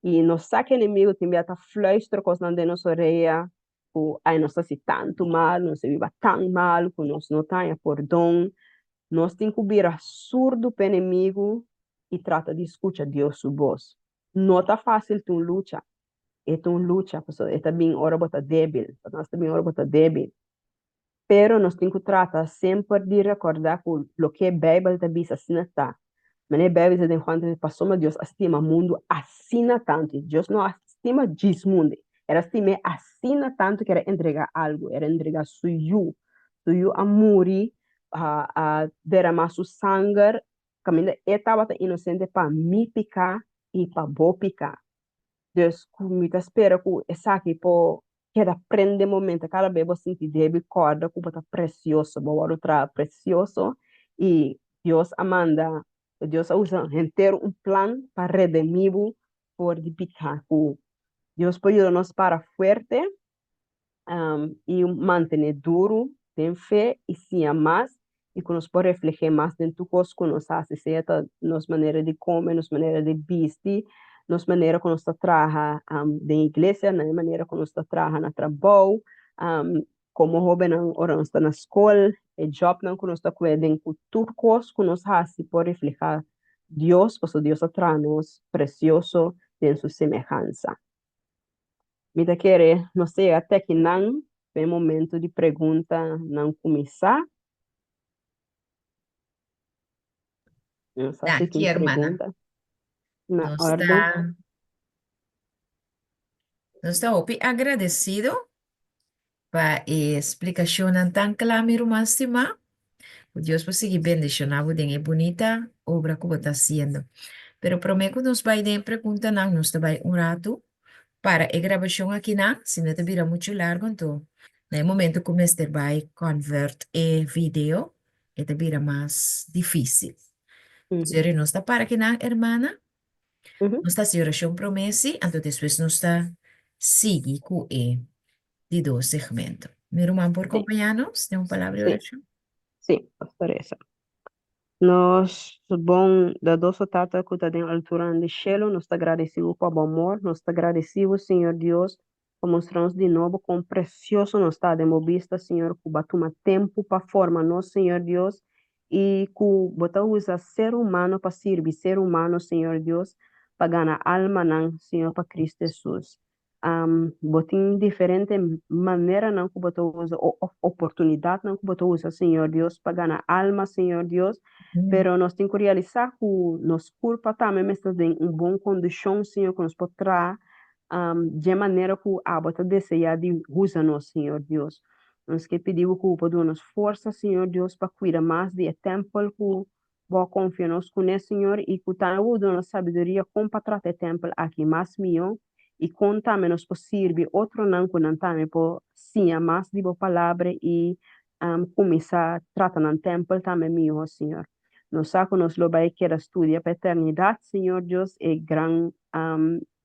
I nos sa ku enemigu tin bia ta fluister kosnan den nos orea ku ai nos ta hasi tantu mal, nos a biba tan mal ku nos no ta haña pordon. Nos tin ku bira surdu pa enemigu i trata di skucha Dios su bos. No ta fásil, ta un lucha. E ta un lucha pasobra e ta bin ora bo ta débil. Satanas ta bin ora bo ta débil. Pero nos tin ku trata semper di rekordá ku loke Beibel ta bisa asina ta. Manera e Beibel bisa den Juan 3, Pasobra Dios a stima mundu asina tantu. Dios no a stima djis mundu, El a stim'é asina tantu ku El a entregá algu, El a entregá Su Yu. Su Yu a muri, a deramá Su sanger kaminda E tabata inosente pa mi piká i pa bo piká. Dus ku mi ta spera ku esaki por keda prende momento kada bes bo sinti debi kòrda ku bo ta presioso, bo wòrdu traha presioso i Dios a manda, Dios a usa henter un plan pa redemí bo for di piká ku Dios por yuda nos para fuerte i mantené duru den fe i siña mas i ku nos por refleh'é mas den tur kos ku nos hasi, sea ta nos manera di kome, nos manera di bisti, nos manera ku nos ta traha den iglesia, na e manera ku nos ta traha na trabou, komo hóbennan ora nos ta na skol, e jòbnan ku nos ta ku'e den ku tur kos ku nos hasi por reflehá Dios, pasobra Dios a traha nos presioso den su semehansa. Mi ta kere nos ta yega te akinan pa e momento di preguntanan kuminsá. No sa si Danki, tin hermana. pregunta. Na Nos orde. ta hopi agradecido pa e splikashonnan tan kla, mi ruman stimá. Ku Dios por sigui bendishoná bo den e bunita obra ku bo ta hasiendo. Pero promé ku nos bai den e preguntanan, nos ta bai un ratu para e grabashon akinan, si no ta bira muchu largu, anto na e momento ku mester bai convert e video, e ta bira mas difísil. Seri nos ta para akinan, hermana. Nos ta hasi orashon promé si, anto despues nos ta sigui ku e di dos segmento. Mi ruman por kompañá nos den un palabra di orashon? Sí, pastoresa. Nos bon dadoso Tata ku ta den alturanan di shelu, nos ta gradisí bo pa bo amor, nos ta gradisí bo, Señor Dios, pa mustra nos di nobo kon presioso nos ta den bo bista, Señor, ku bo a tuma tempu pa forma nos, Señor Dios, i ku bo ta usa ser humano pa sirbi ser humano, Señor Dios, pa gana almanan, Señor, pa Cristo Hesus. Bo tin diferente maneranan ku bo ta usa o òf oportunidatnan ku bo ta usa, Señor Dios, pa gana alma, Señor Dios. Pero nos tin ku realisá ku nos kurpa tambe mester den un bon kondishon, Señor, ku nos por traha. Dje manera ku abo ta deseá di usa nos, Señor Dios. Nos ke pidi bo ku bo por duna nos forsa, Señor Dios, pa kuida mas di e tèmpel ku bo a konfia nos kuné, Señor, i ku tambe bo duna nos sabiduria kon pa trata e tèmpel aki mas mihó i kon tambe nos por sirbi otronan ku nan tambe por siña mas di bo Palabra i kuminsá trata nan tèmpel tambe mihó, Señor. Nos sa ku nos lo bai keda studia pa eternidat, Señor Dios, e gran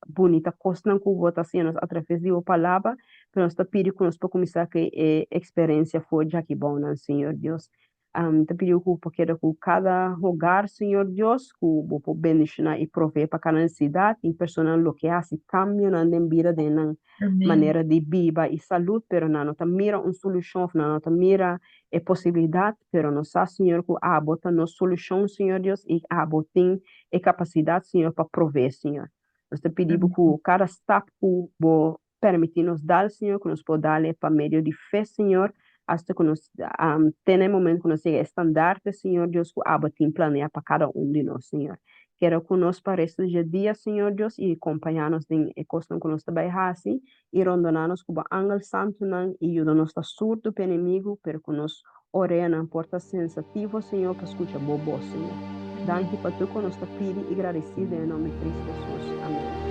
bunita kosnan ku bo ta siña nos atraves di bo Palabra, pero nos ta pidi ku nos por kuminsá ku e eksperensia for djaki bounan, Señor Dios. Mi ta pidi ku bo por keda ku kada hogar, Señor Dios, ku bo por bendishoná i proveé pa kada nesesidat. Tin personanan lo ke hasi kambionan den bida, den nan manera di biba i salud, pero nan no ta mira un solushon òf nan no ta mira e posibilidat, pero nos sa, Señor, ku abo ta nos solushon, Señor Dios, i abo tin e kapasidat, Señor, pa proveé, Señor. Nos ta pidi bo ku kada stap ku bo permití nos dal, Señor, ku nos por dal e pa medio di fe, Señor, asta ku nos tene e momento ku nos yega e standarte, Señor Dios, ku abo tin planeá pa kada un di nos, Señor. Keda ku nos pa resto di dje dia, Señor Dios, i kompañá nos den e kosnan ku nos ta bai hasi, i rondoná nos ku bo angel santunan, i yuda nos ta surdu pa enemigu, pero ku nos oreanan por ta sensativo, Señor, pa skucha bo bos, Señor. Danki pa tur ku nos ta pidi i gradisí den e nòmber di Cristo Hesus. Amèn.